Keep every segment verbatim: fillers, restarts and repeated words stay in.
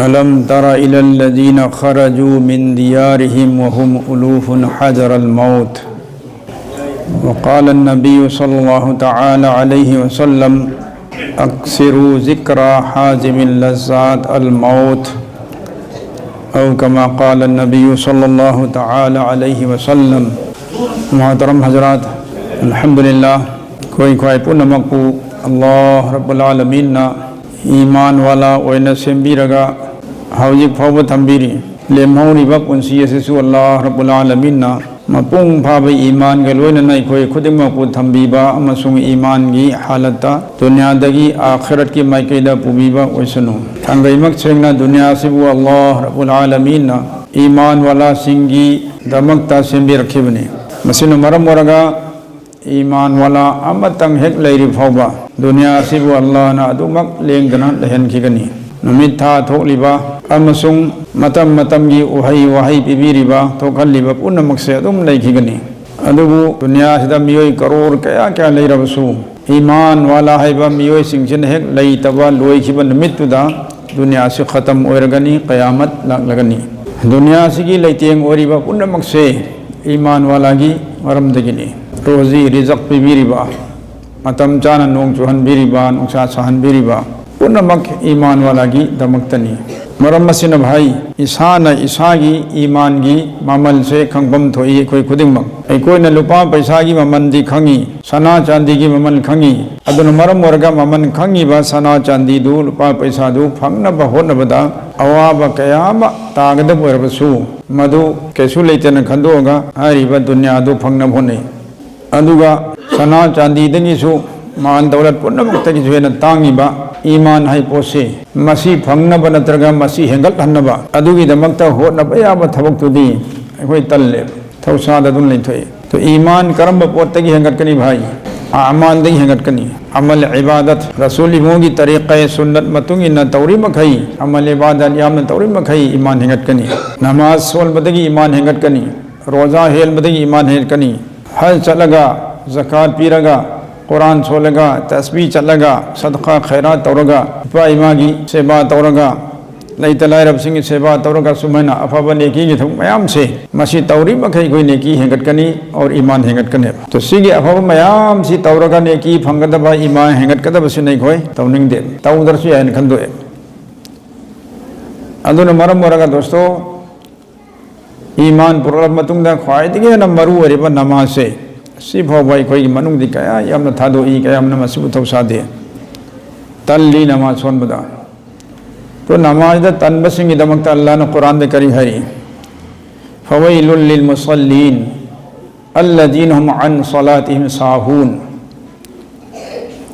ألم تر إلى الذين خرجوا من ديارهم وهم ألوف حذر الموت. وقال النبي صلى الله تعالى عليه وسلم: أكثروا ذكر هاذم اللذات الموت. أو كما قال النبي صلى الله تعالى عليه وسلم. محترم حضرات، الحمد لله، ꯑꯩꯈꯣꯏ ꯈ꯭ꯋꯥꯏ ꯄꯨꯝꯅꯃꯛꯄꯨ ꯑꯜꯂꯥꯍ ꯔꯕꯨꯜ ꯑꯥꯂꯃꯤꯟꯅ ꯏꯃꯥꯟ ꯋꯥꯂꯥ ꯑꯣꯏꯅ ꯁꯦꯝꯕꯤꯔꯒ ꯍꯧꯖꯤꯛ ꯐꯥꯎꯕ ꯊꯝꯕꯤꯔꯤ꯫ ꯂꯦꯝꯍꯧꯔꯤꯕ ꯄꯨꯟꯁꯤ ꯑꯁꯤꯁꯨ ꯑꯜꯂꯥꯍ ꯔꯕꯨꯜ ꯑꯥꯂꯃꯤꯟꯅ ꯃꯄꯨꯡ ꯐꯥꯕ ꯏꯃꯥꯟꯒ ꯂꯣꯏꯅꯅ ꯑꯩꯈꯣꯏ ꯈꯨꯗꯤꯡꯃꯛꯄꯨ ꯊꯝꯕꯤꯕ ꯑꯃꯁꯨꯡ ꯏꯃꯥꯟꯒꯤ ꯍꯥꯂꯠꯇ ꯗꯨꯅꯤꯌꯥꯗꯒꯤ ꯑꯥꯈꯤꯔꯠꯀꯤ ꯃꯥꯏꯀꯩꯗ ꯄꯨꯕꯤꯕ ꯑꯣꯏꯁꯅꯨ꯫ ꯊꯥꯡꯒꯩꯃꯛ ꯁꯦꯡꯅ ꯗꯨꯅꯤꯌꯥ ꯑꯁꯤꯕꯨ ꯑꯜꯂꯥꯍ ꯔꯕꯨꯜ ꯑꯥꯂꯃꯤꯟꯅ ꯏꯃꯥꯟ ꯋꯥꯂꯥꯁꯤꯡꯒꯤꯗꯃꯛꯇ ꯁꯦꯝꯕꯤꯔꯛꯈꯤꯕꯅꯤ꯫ ꯃꯁꯤꯅ ꯃꯔꯝ ꯑꯣꯏꯔꯒ ꯏꯃꯥꯟ ꯋꯥꯂꯥ ꯑꯃꯇꯪ ꯍꯦꯛ ꯂꯩꯔꯤ ꯐꯥꯎꯕ ꯗꯨꯅꯤꯌꯥ ꯑꯁꯤꯕꯨ ꯑꯜꯂꯥꯍꯅ ꯑꯗꯨꯃꯛ ꯂꯦꯡꯗꯅ ꯂꯩꯍꯟꯈꯤꯒꯅꯤ꯫ ꯅꯨꯃꯤꯠ ꯊꯥ ꯊꯣꯛꯂꯤꯕ ꯑꯃꯁꯨꯡ ꯃꯇꯝ ꯃꯇꯝꯒꯤ ꯎꯍꯩ ꯋꯥꯍꯩ ꯄꯤꯕꯤꯔꯤꯕ, ꯊꯣꯛꯍꯜꯂꯤꯕ ꯄꯨꯝꯅꯃꯛꯁꯦ ꯑꯗꯨꯝ ꯂꯩꯈꯤꯒꯅꯤ꯫ ꯑꯗꯨꯕꯨ ꯗꯨꯅꯤꯌꯥꯁꯤꯗ ꯃꯤꯑꯣꯏ ꯀꯔꯣꯔ ꯀꯌꯥ ꯀꯌꯥ ꯂꯩꯔꯕꯁꯨ, ꯏꯃꯥꯟ ꯋꯥꯂꯥ ꯍꯥꯏꯕ ꯃꯤꯑꯣꯏꯁꯤꯡꯁꯤꯅ ꯍꯦꯛ ꯂꯩꯇꯕ ꯂꯣꯏꯈꯤꯕ ꯅꯨꯃꯤꯠꯇꯨꯗ ꯗꯨꯅꯤꯌꯥꯁꯤ ꯈꯇꯝ ꯑꯣꯏꯔꯒꯅꯤ, ꯀꯌꯥꯃꯠ ꯂꯥꯛꯂꯒꯅꯤ꯫ ꯗꯨꯅꯤꯌꯥꯁꯤꯒꯤ ꯂꯩꯇꯦꯡ ꯑꯣꯏꯔꯤꯕ ꯄꯨꯝꯅꯃꯛꯁꯦ ꯏꯃꯥꯟ ꯋꯥꯂꯥꯒꯤ ꯃꯔꯝꯗꯒꯤꯅꯤ꯫ ꯔꯣꯖꯤ ꯔꯤꯖꯛ ꯄꯤꯕꯤꯔꯤꯕ, ꯃꯇꯝ ꯆꯥꯅ ꯅꯣꯡ ꯆꯨꯍꯟꯕꯤꯔꯤꯕ, ꯅꯨꯡꯁꯥ ꯁꯥꯍꯟꯕꯤꯔꯤꯕ ꯄꯨꯝꯅꯃꯛ ꯏꯃꯥꯟ ꯋꯥꯂꯥꯒꯤꯗꯃꯛꯇꯅꯤ꯫ ꯃꯔꯝ ꯑꯁꯤꯅ ꯚꯥꯏ, ꯏꯁꯥꯅ ꯏꯁꯥꯒꯤ ꯏꯃꯥꯟꯒꯤ ꯃꯃꯜꯁꯦ ꯈꯪꯐꯝ ꯊꯣꯛꯏ꯫ ꯑꯩꯈꯣꯏ ꯈꯨꯗꯤꯡꯃꯛ, ꯑꯩꯈꯣꯏꯅ ꯂꯨꯄꯥ ꯄꯩꯁꯥꯒꯤ ꯃꯃꯜꯗꯤ ꯈꯪꯉꯤ, ꯁꯅꯥ ꯆꯥꯟꯗꯤꯒꯤ ꯃꯃꯜ ꯈꯪꯉꯤ꯫ ꯑꯗꯨꯅ ꯃꯔꯝ ꯑꯣꯏꯔꯒ ꯃꯃꯜ ꯈꯪꯉꯤꯕ ꯁꯅꯥ ꯆꯥꯟꯗꯤꯗꯨ, ꯂꯨꯄꯥ ꯄꯩꯁꯥꯗꯨ ꯐꯪꯅꯕ ꯍꯣꯠꯅꯕꯗ ꯑꯋꯥꯕ ꯀꯌꯥ ꯑꯃ ꯇꯥꯒꯗꯕ ꯑꯣꯏꯔꯕꯁꯨ, ꯃꯗꯨ ꯀꯩꯁꯨ ꯂꯩꯇꯦꯅ ꯈꯟꯗꯣꯛꯑꯒ ꯍꯥꯏꯔꯤꯕ ꯗꯨꯅꯤꯌꯥꯗꯨ ꯐꯪꯅꯕ ꯍꯣꯠꯅꯩ꯫ ꯑꯗꯨꯒ ꯁꯅꯥ ꯆꯥꯟꯗꯤꯗꯒꯤꯁꯨ, ꯃꯥꯜ ꯗꯧꯂꯠ ꯄꯨꯝꯅꯃꯛꯇꯒꯤꯁꯨ ꯍꯦꯟꯅ ꯇꯥꯡꯉꯤꯕ ꯏꯃꯥꯟ ꯍꯥꯏ ꯄꯣꯠꯁꯤ, ꯃꯁꯤ ꯐꯪꯅꯕ ꯅꯠꯇ꯭ꯔꯒ ꯃꯁꯤ ꯍꯦꯟꯒꯠꯍꯟꯅꯕ, ꯑꯗꯨꯒꯤꯗꯃꯛꯇ ꯍꯣꯠꯅꯕ ꯌꯥꯕ ꯊꯕꯛꯇꯨꯗꯤ ꯑꯩꯈꯣꯏ ꯇꯜꯂꯦꯕ, ꯊꯧꯁꯥꯗ ꯑꯗꯨꯝ ꯂꯩꯊꯣꯛꯏ꯫ ꯑꯗꯣ ꯏꯃꯥꯟ ꯀꯔꯝꯕ ꯄꯣꯠꯇꯒꯤ ꯍꯦꯟꯒꯠꯀꯅꯤ ꯚꯥꯏ? ꯑꯃꯥꯟꯗꯒꯤ ꯍꯦꯟꯒꯠꯀꯅꯤ꯫ ꯑꯃꯜ ꯏꯕꯥꯗꯠ, ꯔꯁꯨꯜ ꯏꯕꯨꯡꯒꯤ ꯇꯔꯤꯀꯥ ꯁꯨꯟꯅꯠ ꯃꯇꯨꯡ ꯏꯟꯅ ꯇꯧꯔꯤ ꯃꯈꯩ, ꯑꯃꯜ ꯏꯕꯥꯗꯠ ꯌꯥꯝꯅ ꯇꯧꯔꯤ ꯃꯈꯩ ꯏꯃꯥꯟ ꯍꯦꯟꯒꯠꯀꯅꯤ꯫ ꯅꯃꯥꯖ ꯁꯣꯟꯕꯗꯒꯤ ꯏꯃꯥꯟ ꯍꯦꯟꯒꯠꯀꯅꯤ꯫ ꯔꯣꯖꯥ ꯍꯦꯟꯕꯗꯒꯤ ꯏꯃꯥꯟ ꯍꯦꯟꯒꯠꯀꯅꯤ꯫ ꯍꯖ ꯆꯠꯂꯒ, ꯖꯀꯥꯠ ꯄꯤꯔꯒ, ꯀꯨꯔꯥꯟ ꯁꯣꯜꯂꯒ, ꯇꯁꯕꯤ ꯆꯠꯂꯒ, ꯁꯗꯀꯥ ꯈꯩꯔꯥꯠ ꯇꯧꯔꯒ, ꯏꯄꯥ ꯏꯃꯥꯒꯤ ꯁꯦꯕꯥ ꯇꯧꯔꯒ, ꯂꯩꯇ ꯂꯥꯏꯔꯕꯁꯤꯡꯒꯤ ꯁꯦꯕꯥ ꯇꯧꯔꯒ ꯁꯨꯃꯥꯏꯅ ꯑꯐꯕ ꯅꯦꯀꯤꯒꯤ ꯊꯕꯛ ꯃꯌꯥꯝꯁꯦ, ꯃꯁꯤ ꯇꯧꯔꯤꯕ ꯃꯈꯩ ꯑꯩꯈꯣꯏ ꯅꯦꯀꯤ ꯍꯦꯟꯒꯠꯀꯅꯤ, ꯑꯣꯔ ꯏꯃꯥꯟ ꯍꯦꯟꯒꯠꯀꯅꯦꯕ꯫ ꯇꯣ, ꯁꯤꯒꯤ ꯑꯐꯕ ꯃꯌꯥꯝꯁꯤ ꯇꯧꯔꯒ ꯅꯦꯀꯤ ꯐꯪꯒꯗꯕ, ꯏꯃꯥꯟ ꯍꯦꯟꯒꯠꯀꯗꯕꯁꯤꯅ ꯑꯩꯈꯣꯏ ꯇꯧꯅꯤꯡꯗꯦ, ꯇꯧꯗ꯭ꯔꯁꯨ ꯌꯥꯏꯅ ꯈꯟꯗꯣꯛꯑꯦ꯫ ꯑꯗꯨꯅ ꯃꯔꯝ ꯑꯣꯏꯔꯒ ꯗꯣꯁꯇꯣ, ꯏꯃꯥꯟ ꯄꯨꯔꯛꯂꯕ ꯃꯇꯨꯡꯗ ꯈ꯭ꯋꯥꯏꯗꯒꯤ ꯍꯦꯟꯅ ꯃꯔꯨ ꯑꯣꯏꯔꯤꯕ ꯅꯃꯥꯖꯁꯦ, ꯁꯤꯐꯥꯎꯕ ꯑꯩꯈꯣꯏꯒꯤ ꯃꯅꯨꯡꯗꯤ ꯀꯌꯥ ꯌꯥꯝꯅ ꯊꯥꯗꯣꯛꯏ, ꯀꯌꯥ ꯌꯥꯝꯅ ꯃꯁꯤꯕꯨ ꯊꯧꯁꯥꯗꯦ, ꯇꯜꯂꯤ ꯅꯃꯥꯖ ꯁꯣꯟꯕꯗ꯫ ꯑꯗꯣ ꯅꯃꯥꯖꯗ ꯇꯟꯕꯁꯤꯡꯒꯤꯗꯃꯛꯇ ꯑꯜꯂꯥꯍꯅ ꯀꯨꯔꯥꯟꯗ ꯀꯔꯤ ꯍꯥꯏꯔꯤ? "ꯐꯋꯩꯂꯨꯜ ꯂꯤꯜ ꯃꯨꯁꯜꯂꯤꯟ ꯑꯜꯂꯗꯤꯅ ꯍꯨꯝ ꯑꯟ ꯁꯂꯥꯇꯤꯍꯤꯝ ꯁꯥꯍꯨꯟ"꯫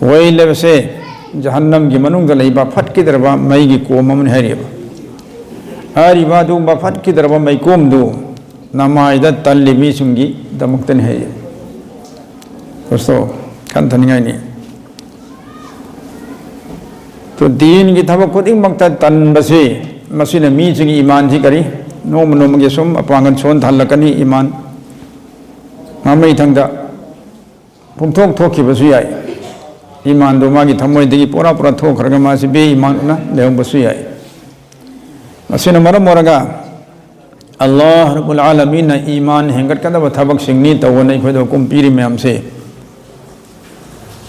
ꯋꯩꯜ ꯍꯥꯏꯕꯁꯦ ꯖꯍꯟꯅꯝꯒꯤ ꯃꯅꯨꯡꯗ ꯂꯩꯕ ꯐꯠꯈꯤꯗ꯭ꯔꯕ ꯃꯩꯒꯤ ꯀꯣꯝ ꯑꯃꯅꯤ ꯍꯥꯏꯔꯤꯕ꯫ ꯍꯥꯏꯔꯤꯕ ꯑꯗꯨꯒꯨꯝꯕ ꯐꯠꯈꯤꯗ꯭ꯔꯕ ꯃꯩꯀꯣꯝꯗꯨ ꯅꯃꯥꯏꯗ ꯇꯜꯂꯤ ꯃꯤꯁꯤꯡꯒꯤꯗꯃꯛꯇꯅꯤ ꯍꯥꯏꯔꯤ꯫ ꯗꯣꯁꯇꯣ, ꯈꯟꯊꯅꯤꯡꯉꯥꯏꯅꯤ꯫ ꯇꯣ, ꯗꯤꯟꯒꯤ ꯊꯕꯛ ꯈꯨꯗꯤꯡꯃꯛꯇ ꯇꯟꯕꯁꯤ, ꯃꯁꯤꯅ ꯃꯤꯁꯤꯡꯒꯤ ꯏꯃꯥꯟꯁꯤ ꯀꯔꯤ, ꯅꯣꯡꯃ ꯅꯣꯡꯃꯒꯤ ꯁꯨꯝ ꯑꯄꯥꯡꯒꯜ ꯁꯣꯟꯊꯍꯜꯂꯛꯀꯅꯤ꯫ ꯏꯃꯥꯟ ꯃꯃꯩꯊꯪꯗ ꯄꯨꯡꯊꯣꯛ ꯊꯣꯛꯈꯤꯕꯁꯨ ꯌꯥꯏ꯫ ꯏꯃꯥꯟꯗꯣ ꯃꯥꯒꯤ ꯊꯃꯣꯏꯗꯒꯤ ꯄꯨꯔꯥ ꯄꯨꯔꯥ ꯊꯣꯛꯈ꯭ꯔꯒ ꯃꯥꯁꯤ ꯕꯦ ꯏꯃꯥꯟ ꯑꯣꯏꯅ ꯂꯩꯍꯧꯕꯁꯨ ꯌꯥꯏ꯫ ꯃꯁꯤꯅ ꯃꯔꯝ ꯑꯣꯏꯔꯒ ꯑꯜꯂꯥꯍ ꯔꯕꯨꯜ ꯑꯥꯂꯃꯤꯟꯅ ꯏꯃꯥꯟ ꯍꯦꯟꯒꯠꯀꯗꯕ ꯊꯕꯛꯁꯤꯡꯅꯤ ꯇꯧꯕꯅ ꯑꯩꯈꯣꯏꯗ ꯍꯨꯀꯨꯝ ꯄꯤꯔꯤ ꯃꯌꯥꯝꯁꯦ꯫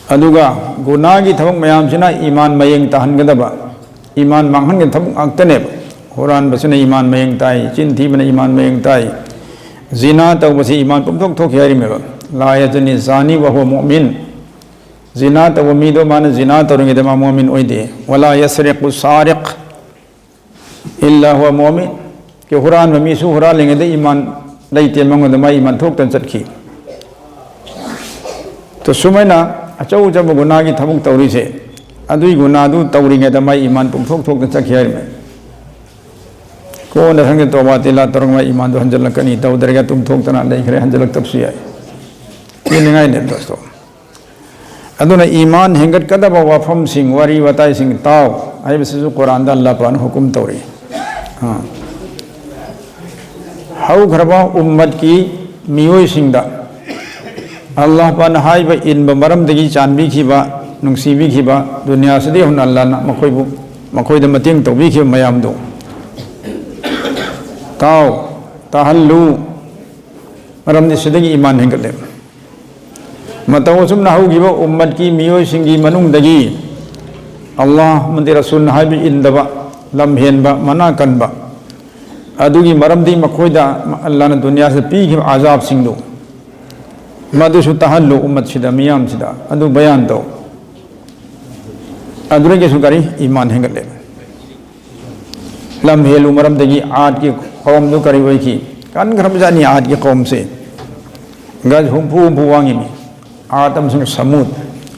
ꯑꯗꯨꯒ ꯒꯨꯅꯥꯒꯤ ꯊꯕꯛ ꯃꯌꯥꯝꯁꯤꯅ ꯏꯃꯥꯟ ꯃꯌꯦꯡ ꯇꯥꯍꯟꯒꯗꯕ, ꯏꯃꯥꯟ ꯃꯥꯡꯍꯟꯒꯗꯕ ꯊꯕꯛ ꯉꯥꯛꯇꯅꯦꯕ꯫ ꯍꯨꯔꯥꯟꯕꯁꯤꯅ ꯏꯃꯥꯟ ꯃꯌꯦꯡ ꯇꯥꯏ, ꯆꯤꯟ ꯊꯤꯕꯅ ꯏꯃꯥꯟ ꯃꯌꯦꯡ ꯇꯥꯏ, ꯖꯤꯅꯥ ꯇꯧꯕꯁꯤ ꯏꯃꯥꯟ ꯄꯨꯝꯊꯣꯛ ꯊꯣꯛꯈꯤ ꯍꯥꯏꯔꯤꯃꯦꯕ꯫ "ꯂꯥ ꯌꯖꯅꯤ ꯖꯥꯅꯤ ꯋꯍꯨꯋ ꯃꯨꯑꯃꯤꯟ"꯫ ꯖꯤꯅꯥ ꯇꯧꯕ ꯃꯤꯗꯣ ꯃꯥꯅ ꯖꯤꯅꯥ ꯇꯧꯔꯤꯉꯩꯗ ꯃꯥ ꯃꯨꯑꯃꯤꯟ ꯑꯣꯏꯗꯦ꯫ "ꯋꯂꯥ ꯌꯁꯔꯤꯀꯨ ꯁꯥꯔꯤꯛ ꯏꯜꯂꯥ ꯍꯨꯋ ꯃꯨꯑꯃꯤꯟ"꯫ ꯀꯦ ꯍꯨꯔꯥꯟꯕ ꯃꯤꯁꯨ ꯍꯨꯔꯥꯜꯂꯤꯉꯩꯗ ꯏꯃꯥꯟ ꯂꯩꯇꯦ ꯃꯉꯣꯟꯗ, ꯃꯥ ꯏꯃꯥꯟ ꯊꯣꯛꯇꯅ ꯆꯠꯈꯤ꯫ ꯇꯣ, ꯁꯨꯃꯥꯏꯅ ꯑꯆꯧ ꯑꯆꯧꯕ ꯒꯨꯅꯥꯒꯤ ꯊꯕꯛ ꯇꯧꯔꯤꯁꯦ, ꯑꯗꯨꯏ ꯒꯨꯅꯥꯗꯨ ꯇꯧꯔꯤꯉꯩꯗ ꯃꯥ ꯏꯃꯥꯟ ꯄꯨꯡꯊꯣꯛ ꯊꯣꯛꯇꯅ ꯆꯠꯈꯤ ꯍꯥꯏꯔꯤꯃꯦ꯫ ꯀꯣꯟꯅ ꯈꯪꯗꯦ, ꯇꯣꯕꯥ ꯇꯤꯂꯥ ꯇꯧꯔꯒ ꯃꯥ ꯏꯃꯥꯟꯗꯣ ꯍꯟꯖꯤꯜꯂꯛꯀꯅꯤ, ꯇꯧꯗ꯭ꯔꯒ ꯇꯨꯝꯊꯣꯛꯇꯅ ꯂꯩꯈ꯭ꯔꯦ, ꯍꯟꯖꯤꯜꯂꯛꯇꯕꯁꯨ ꯌꯥꯏ꯫ ꯄꯦꯟꯅꯤꯡꯉꯥꯏꯅꯦ ꯗꯣꯁꯇꯣ꯫ ꯑꯗꯨꯅ ꯏꯃꯥꯟ ꯍꯦꯟꯒꯠꯀꯗꯕ ꯋꯥꯐꯝꯁꯤꯡ, ꯋꯥꯔꯤ ꯋꯥꯇꯥꯏꯁꯤꯡ ꯇꯥꯎ ꯍꯥꯏꯕꯁꯤꯁꯨ ꯀꯨꯔꯥꯟꯗ ꯑꯜꯂꯥꯍ ꯄꯥꯛꯅ ꯍꯨꯀꯨꯝ ꯇꯧꯔꯤ꯫ ꯑꯥ꯫ ꯍꯧꯈ꯭ꯔꯕ ꯎꯝꯃꯠꯀꯤ ꯃꯤꯑꯣꯏꯁꯤꯡꯗ ꯑꯜꯂꯥꯍ ꯄꯥꯛꯅ ꯍꯥꯏꯕ ꯏꯟꯕ ꯃꯔꯝꯗꯒꯤ ꯆꯥꯟꯕꯤꯈꯤꯕ, ꯅꯨꯡꯁꯤꯕꯤꯈꯤꯕ, ꯗꯨꯅꯤꯌꯥꯁꯤꯗꯒꯤ ꯍꯧꯅ ꯑꯜꯂꯥꯍꯅ ꯃꯈꯣꯏꯕꯨ ꯃꯈꯣꯏꯗ ꯃꯇꯦꯡ ꯇꯧꯕꯤꯈꯤꯕ ꯃꯌꯥꯝꯗꯨ ꯇꯥꯎ, ꯇꯥꯍꯜꯂꯨ꯫ ꯃꯔꯝꯗꯤ ꯁꯤꯗꯒꯤ ꯏꯃꯥꯟ ꯍꯦꯟꯒꯠꯂꯦ꯫ ꯃꯇꯧ ꯑꯁꯨꯝꯅ ꯍꯧꯈꯤꯕ ꯎꯝꯃꯠꯀꯤ ꯃꯤꯑꯣꯏꯁꯤꯡꯒꯤ ꯃꯅꯨꯡꯗꯒꯤ ꯑꯜꯂꯥꯍ ꯑꯃꯗꯤ ꯔꯁꯨꯜꯅ ꯍꯥꯏꯕ ꯏꯟꯗꯕ, ꯂꯝ ꯍꯦꯟꯕ, ꯃꯅꯥ ꯀꯟꯕ, ꯑꯗꯨꯒꯤ ꯃꯔꯝꯗꯤ ꯃꯈꯣꯏꯗ ꯑꯜꯂꯥꯍꯅ ꯗꯨꯅꯤꯌꯥꯁꯤꯗ ꯄꯤꯈꯤꯕ ꯑꯖꯥꯕꯁꯤꯡꯗꯨ, ꯃꯗꯨꯁꯨ ꯇꯥꯍꯜꯂꯨ ꯎꯝꯃꯠꯁꯤꯗ, ꯃꯤꯌꯥꯝꯁꯤꯗ꯫ ꯑꯗꯨ ꯕꯌꯥꯟ ꯇꯧ꯫ ꯑꯗꯨꯗꯒꯤꯁꯨ ꯀꯔꯤ? ꯏꯃꯥꯟ ꯍꯦꯟꯒꯠꯂꯦ꯫ ꯂꯝ ꯍꯦꯜꯂꯨ ꯃꯔꯝꯗꯒꯤ ꯑꯥꯗꯀꯤ ꯀꯧꯝꯗꯨ ꯀꯔꯤ ꯑꯣꯏꯈꯤ? ꯀꯟꯈ꯭ꯔꯕꯖꯥꯠꯅꯤ ꯑꯥꯗꯀꯤ ꯀꯧꯝꯁꯦ꯫ ꯒꯖ ꯍꯨꯝꯐꯨ ꯍꯨꯝꯐꯨ ꯋꯥꯡꯉꯤꯅꯤ꯫ ꯑꯥꯗ ꯑꯃꯁꯨꯡ ꯁꯃꯨꯗ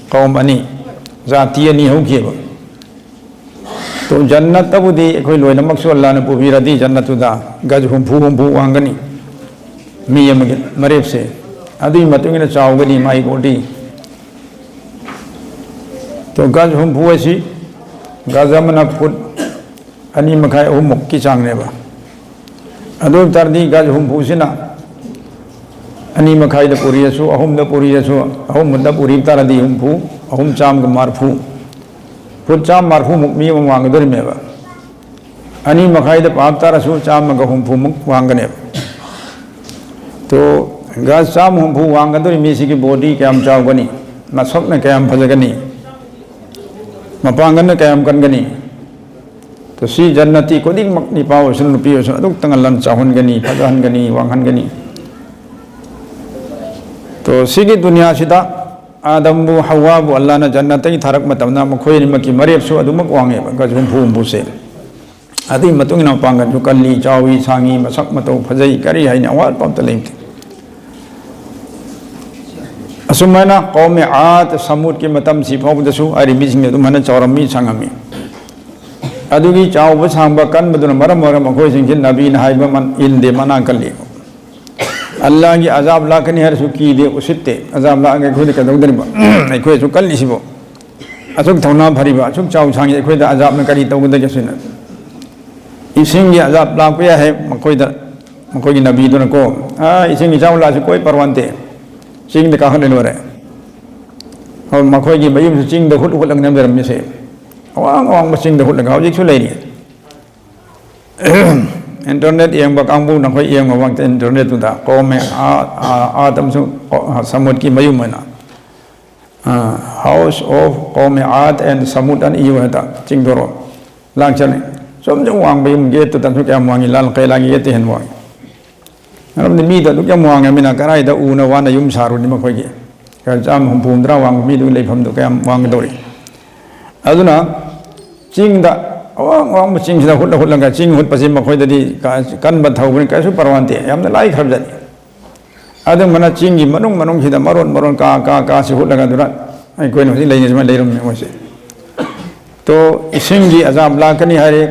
ꯀꯧꯝ ꯑꯅꯤ, ꯖꯥꯇꯤ ꯑꯅꯤ ꯍꯧꯈꯤꯕ꯫ ꯇꯣ ꯖꯟꯅꯠꯇꯕꯨꯗꯤ ꯑꯩꯈꯣꯏ ꯂꯣꯏꯅꯃꯛꯁꯨ ꯑꯜꯂꯥꯍꯅ ꯄꯨꯕꯤꯔꯗꯤ ꯖꯟꯅꯠꯇꯨꯗ ꯒꯖ ꯍꯨꯝꯐꯨ ꯍꯨꯝꯐꯨ ꯋꯥꯡꯒꯅꯤ꯫ ꯃꯤ ꯑꯃꯒꯤ ꯃꯔꯦꯞꯁꯦ ꯑꯗꯨꯒꯤ ꯃꯇꯨꯡ ꯏꯟꯅ ꯆꯥꯎꯒꯅꯤ ꯃꯥꯒꯤ ꯕꯣꯗꯤ꯫ ꯇꯣ ꯒꯖ ꯍꯨꯝꯐꯨ ꯑꯁꯤ ꯒꯖ ꯑꯃꯅ ꯐꯨꯠ ꯑꯅꯤ ꯃꯈꯥꯏ ꯑꯍꯨꯝꯃꯨꯛꯀꯤ ꯆꯥꯡꯅꯦꯕ꯫ ꯑꯗꯨ ꯑꯣꯏꯕ ꯇꯥꯔꯗꯤ ꯒꯖ ꯍꯨꯝꯐꯨꯁꯤꯅ ꯑꯅꯤ ꯃꯈꯥꯏꯗ ꯄꯨꯔꯤꯔꯁꯨ, ꯑꯍꯨꯝꯗ ꯄꯨꯔꯤꯔꯁꯨ, ꯑꯍꯨꯝꯗ ꯄꯨꯔꯤꯕ ꯇꯥꯔꯗꯤ ꯍꯨꯝꯐꯨ, ꯑꯍꯨꯝ ꯆꯥꯝꯃꯒ ꯃꯔꯐꯨ, ꯐꯨꯠ ꯆꯥꯝꯃ ꯃꯔꯐꯨꯃꯨꯛ ꯃꯤ ꯑꯃ ꯋꯥꯡꯒꯗꯣꯔꯤꯃꯦꯕ꯫ ꯑꯅꯤ ꯃꯈꯥꯏꯗ ꯄꯥꯞ ꯇꯥꯔꯁꯨ ꯆꯥꯝꯃꯒ ꯍꯨꯝꯐꯨꯃꯨꯛ ꯋꯥꯡꯒꯅꯦꯕ꯫ ꯇꯣ ꯒꯖ ꯆꯥꯝꯃ ꯍꯨꯝꯐꯨ ꯋꯥꯡꯒꯗꯧꯔꯤ ꯃꯤꯁꯤꯒꯤ ꯕꯣꯗꯤ ꯀꯌꯥꯝ ꯆꯥꯎꯒꯅꯤ? ꯃꯁꯛꯅ ꯀꯌꯥꯝ ꯐꯖꯒꯅꯤ? ꯃꯄꯥꯡꯒꯜꯅ ꯀꯌꯥꯝ ꯀꯟꯒꯅꯤ? ꯇꯣ ꯁꯤ ꯖꯟꯅꯇꯤ ꯈꯨꯗꯤꯡꯃꯛ, ꯅꯨꯄꯥ ꯑꯣꯏꯔꯁꯨ ꯅꯨꯄꯤ ꯑꯣꯏꯔꯁꯨ, ꯑꯗꯨꯛ ꯇꯉꯜꯂꯟ ꯆꯥꯎꯍꯟꯒꯅꯤ, ꯐꯖꯍꯟꯒꯅꯤ, ꯋꯥꯡꯍꯟꯒꯅꯤ꯫ ꯇꯣ ꯁꯤꯒꯤ ꯗꯨꯅꯤꯌꯥꯁꯤꯗ ꯑꯥꯗꯝꯕꯨ ꯍꯋꯥꯕꯨ ꯑꯜꯂꯥꯍꯅ ꯖꯟꯅꯠꯇꯒꯤ ꯊꯥꯔꯛꯄ ꯃꯇꯝꯗ ꯃꯈꯣꯏ ꯑꯅꯤꯃꯛꯀꯤ ꯃꯔꯦꯞꯁꯨ ꯑꯗꯨꯃꯛ ꯋꯥꯡꯉꯦꯕ, ꯒꯖ ꯍꯨꯝꯐꯨ ꯍꯨꯝꯐꯨꯁꯦ꯫ ꯑꯗꯨꯒꯤ ꯃꯇꯨꯡ ꯏꯟꯅ ꯃꯄꯥꯡꯒꯜꯁꯨ ꯀꯜꯂꯤ, ꯆꯥꯎꯏ, ꯁꯥꯡꯉꯤ, ꯃꯁꯛ ꯃꯇꯧ ꯐꯖꯩ, ꯀꯔꯤ ꯍꯥꯏꯅꯤ, ꯑꯋꯥꯠꯄ ꯑꯝꯇ ꯂꯩꯇꯦ꯫ ꯑꯁꯨꯃꯥꯏꯅ ꯀꯧꯃꯦ ꯑꯥꯗ, ꯁꯃꯨꯗꯀꯤ ꯃꯇꯝꯁꯤ ꯐꯥꯎꯕꯗꯁꯨ ꯍꯥꯏꯔꯤꯕ ꯃꯤꯁꯤꯡꯁꯦ ꯑꯗꯨꯝ ꯍꯥꯏꯅ ꯆꯥꯎꯔꯝꯃꯤ, ꯁꯥꯡꯉꯝꯃꯤ꯫ ꯑꯗꯨꯒꯤ ꯆꯥꯎꯕ ꯁꯥꯡꯕ ꯀꯟꯕꯗꯨꯅ ꯃꯔꯝ ꯑꯣꯏꯔꯒ ꯃꯈꯣꯏꯁꯤꯡꯁꯤ ꯅꯕꯤꯅ ꯍꯥꯏꯕ ꯃꯟ-, ꯏꯟꯗꯦ, ꯃꯅꯥ ꯀꯜꯂꯤ꯫ ꯑꯜꯂꯥꯍꯒꯤ ꯑꯖꯥꯕ ꯂꯥꯛꯀꯅꯤ ꯍꯥꯏꯔꯁꯨ ꯀꯤꯗꯦ, ꯎꯁꯤꯠꯇꯦ꯫ ꯑꯖꯥꯕ ꯂꯥꯛꯑꯒ ꯑꯩꯈꯣꯏꯗ ꯀꯩꯗꯧꯗꯣꯔꯤꯕ? ꯑꯩꯈꯣꯏ ꯑꯁꯨꯛ ꯀꯜꯂꯤꯁꯤꯕꯨ, ꯑꯁꯨꯛ ꯊꯧꯅꯥ ꯐꯔꯤꯕ, ꯑꯁꯨꯛ ꯆꯥꯎ ꯁꯥꯡꯉꯤ, ꯑꯩꯈꯣꯏꯗ ꯑꯖꯥꯕꯅ ꯀꯔꯤ ꯇꯧꯒꯗꯒꯦ? ꯁꯤꯅ ꯏꯁꯤꯡꯒꯤ ꯑꯖꯥꯕ ꯂꯥꯛꯄ ꯌꯥꯏ ꯍꯥꯏ ꯃꯈꯣꯏꯗ, ꯃꯈꯣꯏꯒꯤ ꯅꯕꯤꯗꯨꯅꯀꯣ, "ꯑꯥ, ꯏꯁꯤꯡ ꯏꯆꯥꯎ ꯂꯥꯛꯑꯁꯨ ꯀꯣꯏ ꯄꯔꯋꯥꯟꯇꯦ, ꯆꯤꯡꯗ ꯀꯥꯈꯠꯂ ꯂꯣꯏꯔꯦ"꯫ ꯍꯣꯏ, ꯃꯈꯣꯏꯒꯤ ꯃꯌꯨꯝꯁꯨ ꯆꯤꯡꯗ ꯍꯨꯠ ꯍꯨꯠꯂꯒ ꯂꯩꯔꯝꯃꯤꯁꯦ꯫ ꯑꯋꯥꯡ ꯑꯋꯥꯡꯕ ꯆꯤꯡꯗ ꯍꯨꯠꯂꯒ ꯍꯧꯖꯤꯛꯁꯨ ꯂꯩꯔꯤ꯫ ꯏꯟꯇꯔꯅꯦꯠ ꯌꯦꯡꯕ ꯀꯥꯡꯕꯨ ꯅꯈꯣꯏ ꯌꯦꯡꯉꯣ ꯃꯉꯛꯇ ꯏꯟꯇꯔꯅꯦꯠꯇꯨꯗ ꯀꯧꯃꯦ ꯑꯥ ꯑꯥ ꯑꯥꯗ ꯑꯃꯁꯨꯡ ꯁꯃꯨꯗꯀꯤ ꯃꯌꯨꯝ ꯑꯣꯏꯅ ꯍꯥꯎꯁ ꯑꯣꯐ ꯀꯧꯃꯦ ꯑꯥꯗ ꯑꯦꯟ ꯁꯃꯨꯗ ꯑꯅ ꯏꯌꯨ ꯍꯥꯏꯗ ꯆꯤꯡꯗꯣꯔꯣ ꯂꯥꯛꯆꯅꯤ꯫ ꯁꯨꯝ ꯁꯨꯝ ꯋꯥꯡꯕ ꯌꯨꯝ ꯒꯦꯠꯇꯨꯗꯁꯨ ꯀꯌꯥꯝ ꯋꯥꯡꯉꯤ ꯂꯥꯜ ꯀꯩꯂꯥꯒꯤ ꯒꯦꯠꯇ ꯍꯦꯟꯅ ꯋꯥꯡꯉꯤ꯫ ꯃꯔꯝꯗꯤ ꯃꯤꯗꯣ ꯑꯗꯨꯛ ꯌꯥꯝ ꯋꯥꯡꯉꯃꯤꯅ ꯀꯗꯥꯏꯗ ꯎꯅ ꯋꯥꯅ ꯌꯨꯝ ꯁꯥꯔꯨꯅꯤ ꯃꯈꯣꯏꯒꯤ ꯆꯥꯝꯃ ꯍꯨꯝꯐꯨ ꯍꯨꯝꯗ꯭ꯔꯥ ꯋꯥꯡꯕ ꯃꯤꯗꯨꯒꯤ ꯂꯩꯐꯝꯗꯨ ꯀꯌꯥꯝ ꯋꯥꯡꯒꯗꯧꯔꯤ꯫ ꯑꯗꯨꯅ ꯆꯤꯡꯗ ꯑꯋꯥꯡ ꯑꯋꯥꯡꯕ ꯆꯤꯡꯁꯤꯗ ꯍꯨꯠꯂ ꯍꯨꯠꯂꯒ ꯆꯤꯡ ꯍꯨꯠꯄꯁꯤ ꯃꯈꯣꯏꯗꯗꯤ ꯀꯟꯕ ꯊꯧꯕꯅꯤ ꯀꯩꯁꯨ ꯄꯔꯋꯥꯟꯇꯦ ꯌꯥꯝꯅ ꯂꯥꯏꯈ꯭ꯔꯕꯖꯠꯅꯤ꯫ ꯑꯗꯨꯝꯕꯅ ꯆꯤꯡꯒꯤ ꯃꯅꯨꯡ ꯃꯅꯨꯡꯁꯤꯗ ꯃꯔꯣꯟ ꯃꯔꯣꯟ ꯀꯥ ꯀꯥ ꯀꯥꯁꯤ ꯍꯨꯠꯂꯒ ꯑꯗꯨꯅ ꯑꯩꯈꯣꯏꯅ ꯍꯧꯖꯤꯛ ꯂꯩꯔꯤꯁꯤ ꯁꯨꯃꯥꯏꯅ ꯂꯩꯔꯝꯃꯤ ꯃꯣꯏꯁꯦ꯫ ꯇꯣ ꯏꯁꯤꯡꯒꯤ ꯑꯖꯥꯕ ꯂꯥꯛꯀꯅꯤ ꯍꯥꯏꯔꯦ꯫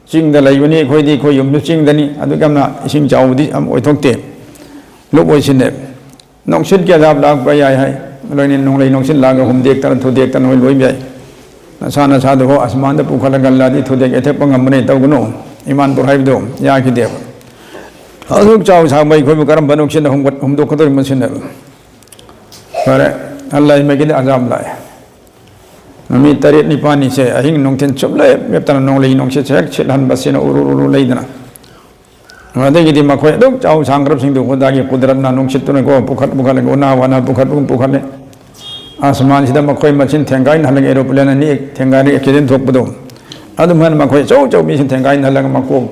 ꯆꯤꯡꯗ ꯂꯩꯕꯅꯤ ꯑꯩꯈꯣꯏꯗꯤ ꯑꯩꯈꯣꯏ ꯌꯨꯝꯁꯨ ꯆꯤꯡꯗꯅꯤ ꯑꯗꯨꯛ ꯌꯥꯝꯅ ꯏꯁꯤꯡ ꯆꯥꯎꯕꯗꯤ ꯌꯥꯝ ꯑꯣꯏꯊꯣꯛꯇꯦ꯫ ꯂꯨꯞ ꯑꯣꯏꯁꯤꯟꯅꯦ꯫ ꯅꯨꯡꯁꯤꯠꯀꯤ ꯑꯖꯥꯕ ꯂꯥꯛꯄ ꯌꯥꯏ ꯍꯥꯏ꯫ ꯂꯣꯏꯅ ꯅꯣꯡꯂꯩ ꯅꯨꯡꯁꯤꯠ ꯂꯥꯛꯑꯒ ꯍꯨꯝꯗꯦꯛꯇꯅ ꯊꯨꯗꯦꯛꯇꯅ ꯍꯣꯏ ꯂꯣꯏꯕ ꯌꯥꯏ꯫ ꯅꯁꯥ ꯅꯁꯥꯗ ꯍꯣ ꯑꯁꯃꯥꯟꯗ ꯄꯨꯈꯠꯂꯒ ꯂꯥꯗꯤ ꯊꯨꯗꯦꯛ ꯌꯩꯊꯦꯛꯄ ꯉꯝꯕꯅꯦ ꯇꯧꯒꯅꯨ꯫ ꯏꯃꯥꯟ ꯄꯣꯔꯍꯥꯏꯕꯗꯣ ꯌꯥꯈꯤꯗꯦꯕ꯫ ꯑꯗꯨꯛ ꯆꯥꯎ ꯁꯥꯡꯕ ꯑꯩꯈꯣꯏꯕꯨ ꯀꯔꯝꯕ ꯅꯨꯡꯁꯤꯠꯅ ꯍꯨꯝꯒꯠ ꯍꯨꯝꯗꯣꯛꯀꯗꯧꯔꯤꯕ ꯃꯁꯤꯅ? ꯐꯔꯦ꯫ ꯑꯜꯂꯥꯍ ꯃꯥꯏꯀꯩꯗ ꯑꯖꯥꯕ ꯂꯥꯛꯑꯦ꯫ ꯅꯨꯃꯤꯠ ꯇꯔꯦꯠ ꯅꯤꯄꯥꯜꯅꯤꯁꯦ ꯑꯍꯤꯡ ꯅꯨꯡꯊꯤꯜ ꯁꯨꯞꯂꯦꯞ ꯂꯦꯞꯇꯅ ꯅꯣꯡꯂꯩ ꯅꯨꯡꯁꯤꯠꯁꯦ ꯍꯦꯛ ꯁꯤꯠꯍꯟꯕꯁꯤꯅ ꯎꯔꯨ ꯎꯔꯨ ꯂꯩꯗꯅ꯫ ꯑꯗꯒꯤꯗꯤ ꯃꯈꯣꯏ ꯑꯗꯨꯛ ꯆꯥꯎ ꯁꯥꯡꯈ꯭ꯔꯕꯁꯤꯡꯗꯨ ꯈꯨꯗꯥꯒꯤ ꯀꯨꯗꯔꯠꯅ ꯅꯨꯡꯁꯤꯠꯇꯨꯅꯀꯣ ꯄꯨꯈꯠ ꯄꯨꯈꯠꯂꯒ ꯎꯅꯥ ꯋꯥꯅ ꯄꯨꯈꯠ ꯄꯨꯈꯠꯂꯦ꯫ ꯑꯁꯃꯥꯟꯁꯤꯗ ꯃꯈꯣꯏ ꯃꯆꯤꯟ ꯊꯦꯡꯒꯥꯏꯅꯍꯜꯂꯒ ꯑꯦꯔꯣꯄ꯭ꯂꯦꯟ ꯑꯅꯤ ꯊꯦꯡꯒꯥꯏꯔꯒ ꯑꯦꯛꯁꯤꯗꯦꯟ ꯊꯣꯛꯄꯗꯣ ꯑꯗꯨꯃꯥꯏꯅ ꯃꯈꯣꯏ ꯑꯆꯧ ꯑꯆꯧꯕ ꯃꯤꯁꯤꯡ ꯊꯦꯡꯒꯥꯏꯅꯍꯜꯂꯒ ꯃꯀꯣꯛ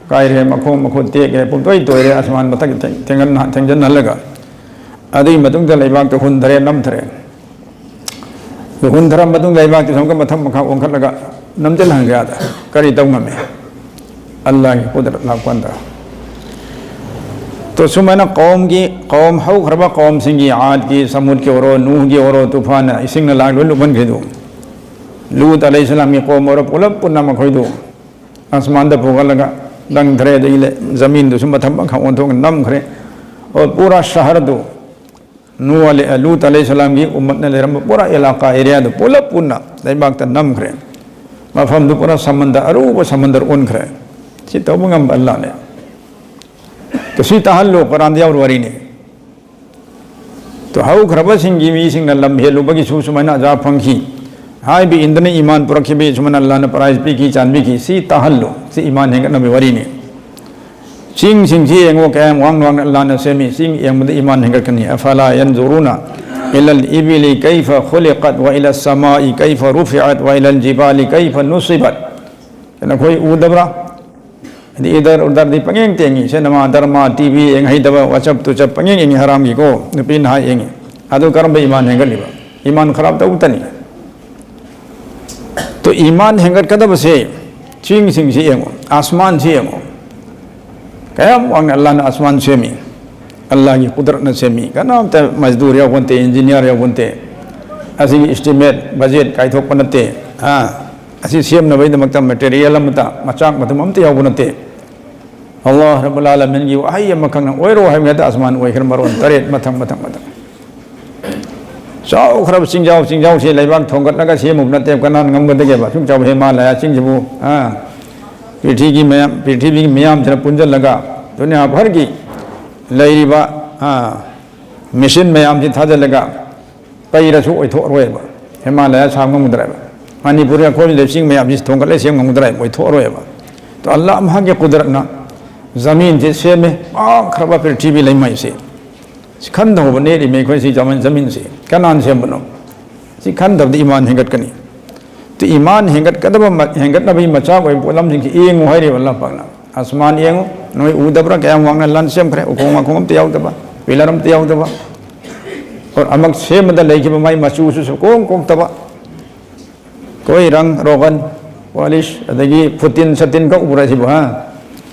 ꯀꯥꯏꯔꯦ, ꯃꯈꯣꯡ ꯃꯈꯨꯠ ꯇꯦꯛꯑꯦ, ꯄꯨꯡꯇꯣꯏ ꯇꯣꯏꯔꯦ, ꯑꯁꯃꯥꯟ ꯃꯊꯛ ꯊꯦꯡ-, ꯊꯦꯡꯒꯟ-, ꯊꯦꯡꯖꯟꯍꯜꯂꯒ꯫ ꯑꯗꯨꯒꯤ ꯃꯇꯨꯡꯗ ꯂꯩꯕꯥꯛꯇ ꯍꯨꯟꯊꯔꯦ, ꯅꯝꯊꯔꯦ꯫ ꯑꯗꯨ ꯍꯨꯟꯊꯔ ꯃꯇꯨꯡꯗ ꯂꯩꯕꯥꯛꯇꯨ ꯁꯣꯝꯒ ꯃꯊꯛ ꯃꯈꯥ ꯑꯣꯟꯈꯠꯂꯒ ꯅꯝꯁꯤꯜꯍꯟꯈ꯭ꯔꯦ꯫ ꯑꯗ ꯀꯔꯤ ꯇꯧ ꯉꯝꯃꯤ? ꯑꯜꯂꯥꯍꯒꯤ ꯀꯨꯗꯔꯠ ꯂꯥꯛꯄꯀꯥꯟꯗ꯫ ꯇꯣ ꯁꯨꯃꯥꯏꯅ ꯀꯧꯝꯒꯤ, ꯀꯧꯝ ꯍꯧꯈ꯭ꯔꯕ ꯀꯧꯝꯁꯤꯡꯒꯤ, ꯑꯥꯗꯀꯤ, ꯁꯃꯨꯗꯀꯤ ꯑꯣꯏꯔꯣ, ꯅꯨꯍꯒꯤ ꯑꯣꯏꯔꯣ, ꯇꯨꯐꯥꯟꯅ ꯏꯁꯤꯡꯅ ꯂꯥꯛ ꯂꯣꯏ ꯂꯨꯞꯍꯟꯈ꯭ꯔꯤꯗꯨ꯫ ꯂꯨꯠ ꯑꯂꯩꯍꯤꯁꯂꯥꯝꯒꯤ ꯀꯧꯝ ꯑꯣꯏꯔꯣ, ꯄꯨꯂꯞ ꯄꯨꯟꯅ ꯃꯈꯣꯏꯗꯨ ꯑꯁꯃꯥꯟꯗ ꯄꯨꯈꯠꯂꯒ ꯂꯪꯊꯔꯦ, ꯑꯗꯒꯤ ꯂꯩ-, ꯖꯃꯤꯟꯗꯨꯁꯨ ꯃꯊꯛ ꯃꯈꯥ ꯑꯣꯟꯊꯣꯛꯅ ꯅꯝꯈ꯭ꯔꯦ꯫ ꯑꯣ, ꯄꯨꯔꯥ ꯁꯍꯔꯗꯨ, ꯅꯨ ꯑꯂꯩ-, ꯂꯨꯠ ꯑꯂꯩꯍꯤꯁꯂꯥꯝꯒꯤ ꯎꯝꯃꯠꯅ ꯂꯩꯔꯝꯕ ꯄꯨꯔꯥ ꯑꯦꯂꯥꯀꯥ, ꯑꯦꯔꯤꯌꯥꯗꯨ ꯄꯨꯂꯞ ꯄꯨꯟꯅ ꯂꯩꯕꯥꯛꯇ ꯅꯝꯈ꯭ꯔꯦ꯫ ꯃꯐꯝꯗꯨ ꯄꯨꯔꯥ ꯁꯃꯟꯗ, ꯑꯔꯨꯕ ꯁꯃꯟꯗꯔ ꯑꯣꯟꯈ꯭ꯔꯦ꯫ ꯁꯤ ꯇꯧꯕ ꯉꯝꯕ ꯑꯜꯂꯥꯅꯦ꯫ ꯇꯣ ꯁꯤ ꯇꯥꯍꯜꯂꯨ, ꯀꯨꯔꯥꯟꯗ ꯌꯥꯎꯔ ꯋꯥꯔꯤꯅꯤ꯫ ꯇꯣ ꯍꯧꯈ꯭ꯔꯕꯁꯤꯡꯒꯤ ꯃꯤꯁꯤꯡꯅ ꯂꯝ ꯍꯦꯜꯂꯨꯕꯒꯤꯁꯨ ꯁꯨꯃꯥꯏꯅ ꯑꯖꯥꯕ ꯐꯪꯈꯤ꯫ ꯍꯥꯏꯕ ꯏꯟꯗꯅ ꯏꯃꯥꯟ ꯄꯨꯔꯛꯈꯤꯕ, ꯁꯨꯃꯥꯏꯅ ꯑꯜꯂꯥꯍꯅ prize ꯄꯤꯈꯤ, ꯆꯥꯟꯕꯤꯈꯤ꯫ ꯁꯤ ꯇꯥꯍꯜꯂꯨ꯫ ꯁꯤ ꯏꯃꯥꯟ ꯍꯦꯟꯒꯠꯅꯕꯒꯤ ꯋꯥꯔꯤꯅꯤ꯫ ꯆꯤꯡꯁꯤꯡꯁꯤ ꯌꯦꯡꯉꯣ, ꯀꯌꯥꯝ ꯋꯥꯡꯅ ꯋꯥꯡꯅ ꯑꯜꯂꯥꯍꯅ ꯁꯦꯝꯃꯤ꯫ ꯆꯤꯡ ꯌꯦꯡꯕꯗ ꯏꯃꯥꯟ ꯍꯦꯟꯒꯠꯀꯅꯤ꯫ أفلا ينظرون إلى الإبل كيف خلقت وإلى السماء كيف رفعت وإلى الجبال كيف نصبت. ꯀꯩꯅꯣ, ꯑꯩꯈꯣꯏ ꯎꯗꯕ꯭ꯔꯥ? ꯍꯥꯏꯗꯤ ꯏꯗꯔ ꯎꯗꯔꯗꯤ ꯄꯪꯌꯦꯡ ꯇꯦꯡꯉꯤ꯫ ꯁꯤꯅꯦꯃꯥ, ꯗꯔꯃꯥ, ꯇꯤ ꯚꯤ ꯌꯦꯡ ꯍꯩꯇꯕ, WhatsApp ꯇꯨꯆꯞ ꯄꯪꯌꯦꯡ ꯌꯦꯡꯉꯤ, ꯍꯔꯥꯝꯒꯤꯀꯣ, ꯅꯨꯄꯤ ꯅꯍꯥ ꯌꯦꯡꯉꯤ꯫ ꯑꯗꯨ ꯀꯔꯝꯕ ꯏꯃꯥꯟ ꯍꯦꯟꯒꯠꯂꯤꯕ? ꯏꯃꯥꯟ ꯈꯔꯥꯞ ꯇꯧꯕꯇꯅꯤ꯫ ꯇꯣ, ꯏꯃꯥꯟ ꯍꯦꯟꯒꯠꯀꯗꯕꯁꯦ, ꯆꯤꯡꯁꯤꯡꯁꯤ ꯌꯦꯡꯉꯣ, ꯑꯁꯃꯥꯟꯁꯤ ꯌꯦꯡꯉꯣ꯫ ꯀꯌꯥꯝ ꯋꯥꯡꯅ ꯑꯜꯂꯥꯍꯅ ꯑꯁꯃꯥꯟ ꯁꯦꯝꯃꯤ꯫ ꯑꯜꯂꯥꯍꯒꯤ ꯀꯨꯗꯔꯠꯅ ꯁꯦꯝꯃꯤ꯫ ꯀꯅꯥꯝꯇ ꯃꯖꯗꯨꯔ ꯌꯥꯎꯕ ꯅꯠꯇꯦ, ꯏꯟꯖꯤꯅꯤꯌꯥꯔ ꯌꯥꯎꯕ ꯅꯠꯇꯦ꯫ ꯑꯁꯤꯒꯤ estimate, budget ꯀꯥꯏꯊꯣꯛꯄ ꯅꯠꯇꯦ꯫ ꯑꯥ, ꯑꯁꯤ ꯁꯦꯝꯅꯕꯒꯤꯗꯃꯛꯇ material ꯑꯃꯠꯇ, ꯃꯆꯥꯛ ꯃꯊꯨꯝ ꯑꯃꯠꯇ ꯌꯥꯎꯕ ꯅꯠꯇꯦ꯫ ꯑꯜꯂꯥꯍ ꯔꯕꯨꯜ ꯑꯥꯂꯃꯤꯟꯒꯤ ꯋꯥꯍꯩ ꯑꯃꯈꯛꯅ ꯑꯣꯏꯔꯣ ꯍꯥꯏꯕ ꯉꯥꯛꯇ ꯑꯁꯃꯥꯟ ꯑꯣꯏꯈ꯭ꯔꯦ, ꯃꯔꯣꯟ ꯇꯔꯦꯠ, ꯃꯊꯪ, ꯃꯊꯪ, ꯃꯊꯪ꯫ ꯆꯥꯎꯈ꯭ꯔꯕ ꯆꯤꯡꯖꯥꯎ, ꯆꯤꯡꯖꯥꯎꯁꯦ ꯂꯩꯕꯥꯛ ꯊꯣꯡꯒꯠꯂꯒ ꯁꯦꯝꯃꯨꯕ ꯅꯠꯇꯦ, ꯀꯅꯥꯅ ꯉꯝꯒꯗꯒꯦꯕ? ꯑꯁꯨꯛ ꯆꯥꯎꯕ ꯍꯤꯃꯥꯂꯌꯥ ꯆꯤꯡꯁꯤꯕꯨ, ꯑꯥ, ꯄ꯭ꯔꯤꯊꯤꯕꯤꯒꯤ ꯃꯌꯥꯝ, ꯄ꯭ꯔꯤꯊꯤꯕꯤꯒꯤ ꯃꯤꯌꯥꯝꯁꯤꯅ ꯄꯨꯟꯁꯤꯜꯂꯒ ꯗꯨꯅꯤꯌꯥ ꯚꯔꯒꯤ ꯂꯩꯔꯤꯕ, ꯑꯥ, ꯃꯦꯁꯤꯟ ꯃꯌꯥꯝꯁꯤ ꯊꯥꯖꯤꯜꯂꯒ ꯄꯩꯔꯁꯨ ꯑꯣꯏꯊꯣꯛꯑꯔꯣꯏꯕ꯫ ꯍꯤꯃꯥꯂꯌꯥ ꯁꯥꯕ ꯉꯝꯒꯗ꯭ꯔꯥꯕ? ꯃꯅꯤꯄꯨꯔꯒꯤ ꯑꯩꯈꯣꯏ ꯂꯩꯆꯤꯡ ꯃꯌꯥꯝꯁꯤ ꯊꯣꯡꯒꯠꯂ ꯁꯦꯝ ꯉꯝꯒꯗ꯭ꯔꯥ? ꯑꯣꯏꯊꯣꯛꯑꯔꯣꯏꯕ꯫ ꯑꯗꯣ ꯑꯜꯂꯥꯍ ꯑꯃꯍꯥꯛꯀꯤ ꯀꯨꯗꯔꯠꯅ ꯖꯃꯤꯟꯁꯦ ꯁꯦꯝꯃꯦ, ꯄꯥꯛꯈ꯭ꯔꯕ ꯄ꯭ꯔꯤꯊꯤꯕꯤ ꯂꯩꯃꯥꯏꯁꯦ꯫ ꯁꯤ ꯈꯟꯊꯍꯧꯕ ꯅꯦꯔꯤꯃꯦ ꯑꯩꯈꯣꯏ ꯁꯤ ꯖꯃꯤꯟ, ꯖꯃꯤꯟꯁꯦ꯫ ꯀꯅꯥꯅ ꯁꯦꯝꯕꯅꯣ? ꯁꯤ ꯈꯟꯊꯕꯗ ꯏꯃꯥꯟ ꯍꯦꯟꯒꯠꯀꯅꯤ꯫ ꯇꯨ ꯏꯃꯥꯟ ꯍꯦꯟꯒꯠꯀꯗꯕ ꯃ-, ꯍꯦꯟꯒꯠꯅꯕꯒꯤ ꯃꯆꯥꯛ ꯑꯣꯏꯕ ꯄꯣꯠꯂꯝꯁꯤꯡꯁꯤ ꯌꯦꯡꯉꯨ ꯍꯥꯏꯔꯤꯕ ꯑꯜꯂꯥꯍ ꯄꯥꯛꯅ꯫ ꯑꯁꯃꯥꯟ ꯌꯦꯡꯉꯨ, ꯅꯣꯏ ꯎꯗꯕ꯭ꯔꯥ? ꯀꯌꯥꯝ ꯋꯥꯡꯅ ꯑꯜꯂꯥꯍꯅ ꯁꯦꯝꯈ꯭ꯔꯦ, ꯎꯈꯣꯡ ꯋꯥꯈꯣꯡ ꯑꯝꯇ ꯌꯥꯎꯗꯕ, ꯄꯤꯂꯔ ꯑꯝꯇ ꯌꯥꯎꯗꯕ꯫ ꯑꯣꯔ ꯑꯃꯨꯛ ꯁꯦꯝꯕꯗ ꯂꯩꯈꯤꯕ ꯃꯥꯏ ꯃꯆꯨꯁꯨ ꯁꯨꯀꯣꯛ ꯀꯣꯛꯇꯕ꯫ ꯑꯩꯈꯣꯏ ꯔꯪ ꯔꯣꯒꯟ, ꯄꯣꯂꯤꯁ, ꯑꯗꯒꯤ ꯐꯨꯇꯤꯟ ꯁꯇꯤꯟ ꯈꯛ ꯎꯕ꯭ꯔꯥ ꯁꯤꯕꯨ, ꯍꯥ?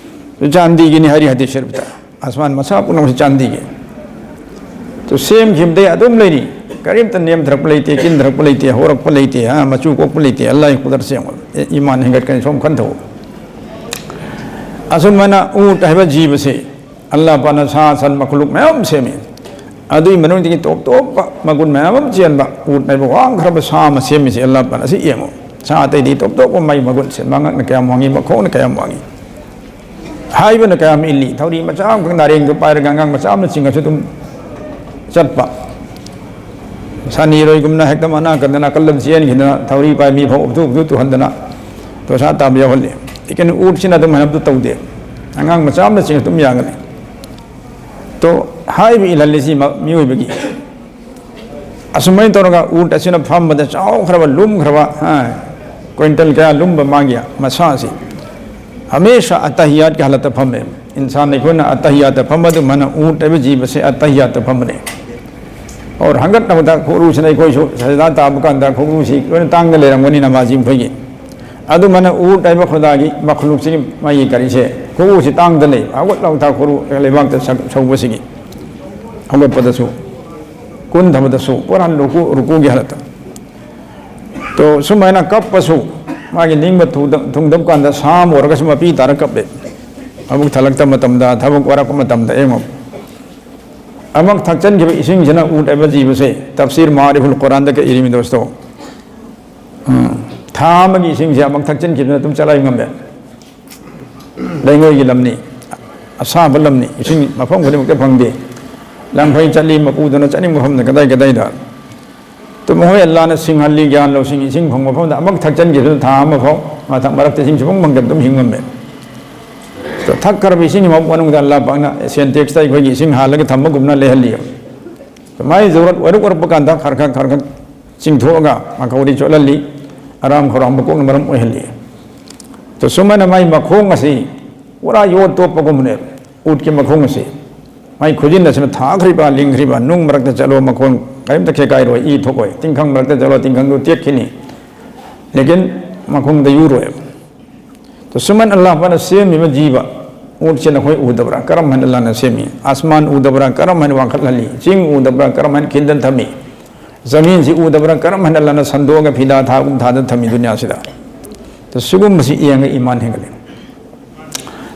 ꯆꯥꯟꯗꯤꯒꯤꯅꯤ ꯍꯥꯏꯔꯤ ꯍꯗꯤꯁ ꯁꯔꯤꯐꯇ꯫ ꯑꯁꯃꯥꯟ ꯃꯁꯥ ꯄꯨꯝꯅꯃꯛꯁꯤ ꯆꯥꯟꯗꯤꯒꯤ꯫ ꯇꯨ ꯁꯦꯝꯈꯤꯕꯗꯩ ꯑꯗꯨꯝ ꯂꯩꯔꯤ꯫ ꯀꯔꯤꯝꯇ ꯅꯦꯝꯊꯔꯛꯄ ꯂꯩꯇꯦ, ꯀꯤꯟꯊꯔꯛꯄ ꯂꯩꯇꯦ, ꯍꯧꯔꯛꯄ ꯂꯩꯇꯦ, ꯍꯥ? ꯃꯆꯨ ꯀꯣꯛꯄ ꯂꯩꯇꯦ꯫ ꯑꯜꯂꯥꯍꯒꯤ ꯀꯨꯗꯔꯠꯁꯦ ꯌꯦꯡꯉꯣ꯫ ꯑꯦ, ꯏꯃꯥꯟ ꯍꯦꯟꯒꯠꯀꯅꯤ, ꯁꯣꯝ ꯈꯟꯊꯧ꯫ ꯑꯁꯨꯃꯥꯏꯅ ꯎꯠ ꯍꯥꯏꯕ ꯖꯤꯕꯁꯦ ꯑꯜꯂꯥꯍ ꯄꯥꯛꯅ ꯁꯥ ꯁꯟ ꯃꯈꯂꯨꯛ ꯃꯌꯥꯝ ꯁꯦꯝꯃꯤ꯫ ꯑꯗꯨꯒꯤ ꯃꯅꯨꯡꯗꯒꯤ ꯇꯣꯞ ꯇꯣꯞꯄ ꯃꯒꯨꯟ ꯃꯌꯥꯝ ꯑꯃ ꯆꯦꯟꯕ ꯎꯠ ꯍꯥꯏꯕ ꯋꯥꯡꯈ꯭ꯔꯕ ꯁꯥ ꯑꯃ ꯁꯦꯝꯃꯤꯁꯦ ꯑꯜꯂꯥꯍ ꯄꯥꯛꯅ꯫ ꯑꯁꯤ ꯌꯦꯡꯉꯣ꯫ ꯁꯥ ꯑꯇꯩꯗꯤ ꯇꯣꯞ ꯇꯣꯞꯄ ꯃꯥꯒꯤ ꯃꯒꯨꯟꯁꯦ, ꯃꯉꯛꯅ ꯀꯌꯥꯝ ꯋꯥꯡꯉꯤ, ꯃꯈꯣꯡꯅ ꯀꯌꯥꯝ ꯋꯥꯡꯉꯤ꯫ ꯍꯥꯏꯕꯅ ꯀꯌꯥꯝ ꯏꯜꯂꯤ꯫ ꯊꯧꯔꯤ ꯃꯆꯥ ꯑꯃꯈꯛ ꯅꯥꯔꯦꯡꯗꯨ ꯄꯥꯏꯔꯒ ꯑꯉꯥꯡ ꯃꯆꯥ ꯑꯃꯅ ꯆꯤꯡꯉꯁꯨ ꯑꯗꯨꯝ ꯆꯠꯄ꯫ ꯁꯟ ꯏꯔꯣꯏꯒꯨꯝꯅ ꯍꯦꯛꯇ ꯃꯅꯥ ꯀꯟꯗꯅ ꯀꯜꯂꯝ ꯆꯦꯟꯈꯤꯗꯅ ꯊꯧꯔꯤ ꯄꯥꯏ ꯃꯤ ꯐꯥꯎ ꯎꯞꯊꯨ ꯎꯞꯊꯨ ꯇꯨꯍꯟꯗꯅ ꯇꯣꯁꯥ ꯇꯥꯕ ꯌꯥꯎꯍꯜꯂꯤ꯫ ꯂꯦꯀꯤꯟ ꯎꯠꯁꯤꯅ ꯑꯗꯨꯝ ꯍꯥꯏꯅꯕꯗꯨ ꯇꯧꯗꯦ꯫ ꯑꯉꯥꯡ ꯃꯆꯥ ꯑꯃꯅ ꯆꯤꯡ ꯑꯗꯨꯝ ꯌꯥꯒꯅꯤ꯫ ꯇꯣ ꯍꯥꯏꯕ ꯏꯜꯍꯜꯂꯤꯁꯤ ꯃ- ꯃꯤꯑꯣꯏꯕꯒꯤ ꯑꯁꯨꯃꯥꯏꯅ ꯇꯧꯔꯒ ꯎꯠ ꯑꯁꯤꯅ ꯐꯝꯕꯗ ꯆꯥꯎꯈ꯭ꯔꯕ, ꯂꯨꯝꯈ꯭ꯔꯕ, ꯍꯥ, ꯀ꯭ꯋꯤꯟꯇꯜ ꯀꯌꯥ ꯂꯨꯝꯕ ꯃꯥꯒꯤ ꯃꯁꯥꯁꯤ ꯍꯃꯦꯁꯥ ꯑꯇꯍꯤꯌꯥꯠꯀꯤ ꯍꯥꯂꯠꯇ ꯐꯝꯃꯦ꯫ ꯏꯟꯁꯥꯟ ꯑꯩꯈꯣꯏꯅ ꯑꯇꯍꯤꯌꯥꯠꯇ ꯐꯝꯕ ꯑꯗꯨꯃꯥꯏꯅ ꯎꯠ ꯍꯥꯏꯕ ꯖꯤꯕꯁꯦ ꯑꯇꯍꯤꯌꯥꯠꯇ ꯐꯝꯕꯅꯦ꯫ ꯑꯣꯔ ꯍꯪꯒꯠꯅꯕꯗ ꯈꯨꯔꯨꯁꯤꯅ ꯑꯩꯈꯣꯏꯁꯨ ꯁꯖꯗꯥ ꯇꯥꯕ ꯀꯥꯟꯗ ꯈꯨꯔꯨꯁꯤ ꯂꯣꯏꯅ ꯇꯥꯡꯗ ꯂꯩꯔꯝꯒꯅꯤ ꯅꯃꯥꯖꯤ ꯃꯈꯣꯏꯒꯤ꯫ ꯑꯗꯨꯃꯥꯏꯅ ꯎꯠ ꯍꯥꯏꯕ ꯈꯨꯗꯥꯒꯤ ꯃꯈꯂꯨꯛꯁꯤꯒꯤ ꯃꯥꯒꯤ ꯀꯔꯤꯁꯦ ꯈꯨꯔꯨꯁꯤ ꯇꯥꯡꯗ ꯂꯩ꯫ ꯍꯧꯒꯠ ꯂꯥꯎꯊꯥ ꯈꯨꯔꯨ ꯂꯩꯕꯥꯛꯇ ꯁꯧ- ꯁꯧꯕꯁꯤꯒꯤ ꯍꯧꯒꯠꯄꯗꯁꯨ ꯀꯨꯟꯊꯕꯗꯁꯨ ꯀꯣꯔꯥꯟ ꯔꯨꯀꯨ ꯔꯨꯀꯨꯒꯤ ꯍꯥꯂꯠꯇ꯫ ꯇꯣ ꯁꯨꯃꯥꯏꯅ ꯀꯞꯄꯁꯨ ꯃꯥꯒꯤ ꯅꯤꯡꯕ ꯊꯨꯡꯗ- ꯊꯨꯡꯗꯕ ꯀꯥꯟꯗ ꯁꯥ ꯑꯃ ꯑꯣꯏꯔꯒꯁꯨ ꯃꯄꯤ ꯇꯥꯔ ꯀꯞꯄꯦ꯫ ꯃꯕꯨꯛ ꯊꯜꯂꯛꯇꯕ ꯃꯇꯝꯗ, ꯊꯕꯛ ꯋꯥꯔꯛꯄ ꯃꯇꯝꯗ ꯑꯌꯥꯝꯕ ꯑꯃꯛ ꯊꯛꯆꯟꯈꯤꯕ ꯏꯁꯤꯡꯁꯤꯅ ꯎꯠ ꯍꯥꯏꯕ ꯖꯤꯕꯁꯦ ꯇꯐꯁꯤꯔ ꯃꯥꯔꯤꯐꯨꯜ ꯀꯣꯔꯥꯟꯗ ꯀꯛꯏꯔꯤꯃꯤ ꯗꯣꯁꯇꯣ꯫ ꯎꯝ꯫ ꯊꯥ ꯑꯃꯒꯤ ꯏꯁꯤꯡꯁꯦ ꯑꯃꯛ ꯊꯛꯆꯟꯈꯤꯕꯅ ꯑꯗꯨꯝ ꯆꯂꯥꯏ ꯉꯝꯃꯦ꯫ ꯂꯩꯉꯣꯏꯒꯤ ꯂꯝꯅꯤ, ꯑꯁꯥꯕ ꯂꯝꯅꯤ, ꯏꯁꯤꯡ ꯃꯐꯝ ꯈꯨꯗꯤꯡꯃꯛꯇ ꯐꯪꯗꯦ꯫ ꯂꯝꯐꯩ ꯆꯠꯂꯤ ꯃꯄꯨꯗꯨꯅ ꯆꯠꯅꯤꯡꯕ ꯃꯐꯝꯗ ꯀꯗꯥꯏ ꯀꯗꯥꯏꯗ꯫ ꯇꯨ ꯃꯈꯣꯏ ꯑꯜꯂꯥꯅ ꯁꯤꯡꯍꯜꯂꯤ ꯒ꯭ꯌꯥꯟ ꯂꯧꯁꯤꯡ ꯏꯁꯤꯡ ꯐꯪꯕ ꯃꯐꯝꯗ ꯑꯃꯛ ꯊꯛꯆꯟꯈꯤꯕꯗꯨꯅ ꯊꯥ ꯑꯃ ꯐꯥꯎ ꯃꯊꯛ ꯃꯔꯛꯇ ꯏꯁꯤꯡ ꯁꯨꯐꯪ ꯐꯪꯗꯅ ꯑꯗꯨꯝ ꯍꯤꯡꯉꯝꯃꯦ꯫ ꯊꯛꯈ꯭ꯔꯕ ꯏꯁꯤꯡꯒꯤ ꯃꯕꯨꯛ ꯃꯅꯨꯡꯗ ꯑꯜꯂꯥ ꯄꯥꯛꯅ ꯁꯦꯟꯇꯦꯛꯁꯇ ꯑꯩꯈꯣꯏꯒꯤ ꯏꯁꯤꯡ ꯍꯥꯜꯂꯒ ꯊꯝꯕꯒꯨꯝꯅ ꯂꯩꯍꯜꯂꯤ꯫ ꯃꯥꯏ ꯖꯔꯨꯔꯠ ꯑꯣꯏꯔꯛ ꯑꯣꯏꯔꯛꯄ ꯀꯥꯟꯗ ꯈꯔ ꯈꯔ ꯈꯔ ꯈꯔ ꯆꯤꯡꯊꯣꯛꯑꯒ ꯃꯈꯧꯔꯤ ꯆꯣꯠꯍꯜꯂꯤ, ꯑꯔꯥꯝ ꯈꯧꯔꯥꯡꯕ ꯀꯣꯛꯅ ꯃꯔꯝ ꯑꯣꯏꯍꯜꯂꯤ꯫ ꯇꯣ ꯁꯨꯃꯥꯏꯅ ꯃꯥꯏ ꯃꯈꯣꯡ ꯑꯁꯤ ꯄꯨꯔꯥ ꯌꯣꯠ ꯇꯣꯞꯄꯒꯨꯝꯕꯅꯦ꯫ ꯎꯠꯀꯤ ꯃꯈꯣꯡ ꯑꯁꯤ ꯃꯥꯏ ꯈꯨꯖꯤꯟ ꯑꯁꯤꯅ ꯊꯥꯈ꯭ꯔꯤꯕ ꯂꯤꯡꯈ꯭ꯔꯤꯕ ꯅꯨꯡ ꯃꯔꯛꯇ ꯆꯠꯂꯣ ꯃꯈꯣꯡ ꯀꯔꯤꯝꯇ ꯈꯦꯀꯥꯏꯔꯣꯏ, ꯏ ꯊꯣꯛꯑꯣꯏ꯫ ꯇꯤꯡꯈꯪ ꯃꯔꯛꯇ ꯆꯠꯂꯣ ꯇꯤꯡꯈꯪꯗꯨ ꯇꯦꯛꯈꯤꯅꯤ꯫ ꯂꯦꯀꯤꯟ ꯃꯈꯣꯡꯗ ꯌꯨꯔꯣꯏ꯫ ꯇꯣ ꯁꯨꯃꯥꯏꯅ ꯑꯜꯂꯥꯍ ꯄꯥꯛꯅ ꯁꯦꯝꯃꯤꯕ ꯖꯤꯕ ꯎꯠꯁꯦ ꯅꯈꯣꯏ ꯎꯗꯕ꯭ꯔꯥ? ꯀꯔꯝ ꯍꯥꯏꯅ ꯑꯜꯂꯥꯍꯅ ꯁꯦꯝꯃꯤ? ꯑꯁꯃꯥꯟ ꯎꯗꯕ꯭ꯔꯥ? ꯀꯔꯝ ꯍꯥꯏꯅ ꯋꯥꯡꯈꯠꯍꯜꯂꯤ? ꯆꯤꯡ ꯎꯗꯕ꯭ꯔꯥ? ꯀꯔꯝ ꯍꯥꯏꯅ ꯈꯤꯟꯗꯅ ꯊꯝꯃꯤ? ꯖꯃꯤꯟꯁꯤ ꯎꯗꯕ꯭ꯔꯥ? ꯀꯔꯝ ꯍꯥꯏꯅ ꯑꯜꯂꯥꯍꯅ ꯁꯟꯗꯣꯛꯑꯒ ꯐꯤꯗꯥ ꯊꯥꯒꯨꯝ ꯊꯥꯗꯅ ꯊꯝꯃꯤ ꯗꯨꯅꯤꯌꯥꯁꯤꯗ? ꯇꯣ ꯁꯤꯒꯨꯝꯕꯁꯤ ꯌꯦꯡꯉꯒ ꯏꯃꯥꯟ ꯍꯦꯟꯒꯠꯂꯤ꯫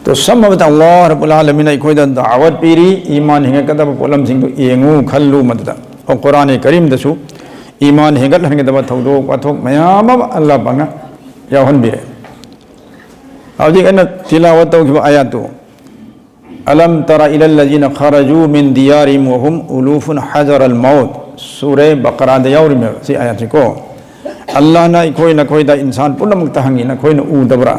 ꯇꯣ ꯁꯝꯅ ꯍꯥꯏꯔꯕꯗ ꯑꯜꯂꯥꯍ ꯔꯕꯨꯜ ꯑꯥꯂꯃꯤꯟꯅ ꯑꯩꯈꯣꯏꯗ ꯗꯥꯋꯠ ꯄꯤꯔꯤ, ꯏꯃꯥꯟ ꯍꯦꯟꯒꯠꯀꯗꯕ ꯄꯣꯠꯂꯝꯁꯤꯡꯗꯨ ꯌꯦꯡꯉꯨ, ꯈꯜꯂꯨ꯫ ꯃꯗꯨꯗ ꯑꯣ ꯀꯨꯔꯥꯟ ꯀꯔꯤꯝꯗꯁꯨ ꯏꯃꯥꯟ ꯍꯦꯟꯒꯠꯍꯟꯒꯗꯕ ꯊꯧꯗꯣꯛ ꯋꯥꯊꯣꯛ ꯃꯌꯥꯝ ꯑꯃ ꯑꯜꯂꯥꯍ ꯄꯥꯛꯅ ꯌꯥꯎꯍꯟꯕꯤꯔꯦ꯫ ꯍꯧꯖꯤꯛ ꯑꯩꯅ ꯇꯤꯂꯥꯋꯠ ꯇꯧꯈꯤꯕ ꯑꯥꯌꯥꯠꯇꯨ, "ألم تر إلى الذين خرجوا من ديارهم وهم ألوف حذر الموت" ꯁꯨꯔꯦ ꯕꯀꯔꯥꯗ ꯌꯥꯎꯔꯤꯃꯦꯕ ꯁꯤ ꯑꯥꯌꯠꯁꯤꯀꯣ꯫ ꯑꯜꯂꯥꯍꯅ ꯑꯩꯈꯣꯏ ꯅꯈꯣꯏꯗ, ꯏꯟꯁꯥꯟ ꯄꯨꯝꯅꯃꯛꯇ ꯍꯪꯉꯤ, ꯅꯈꯣꯏꯅ ꯎꯗꯕ꯭ꯔꯥ?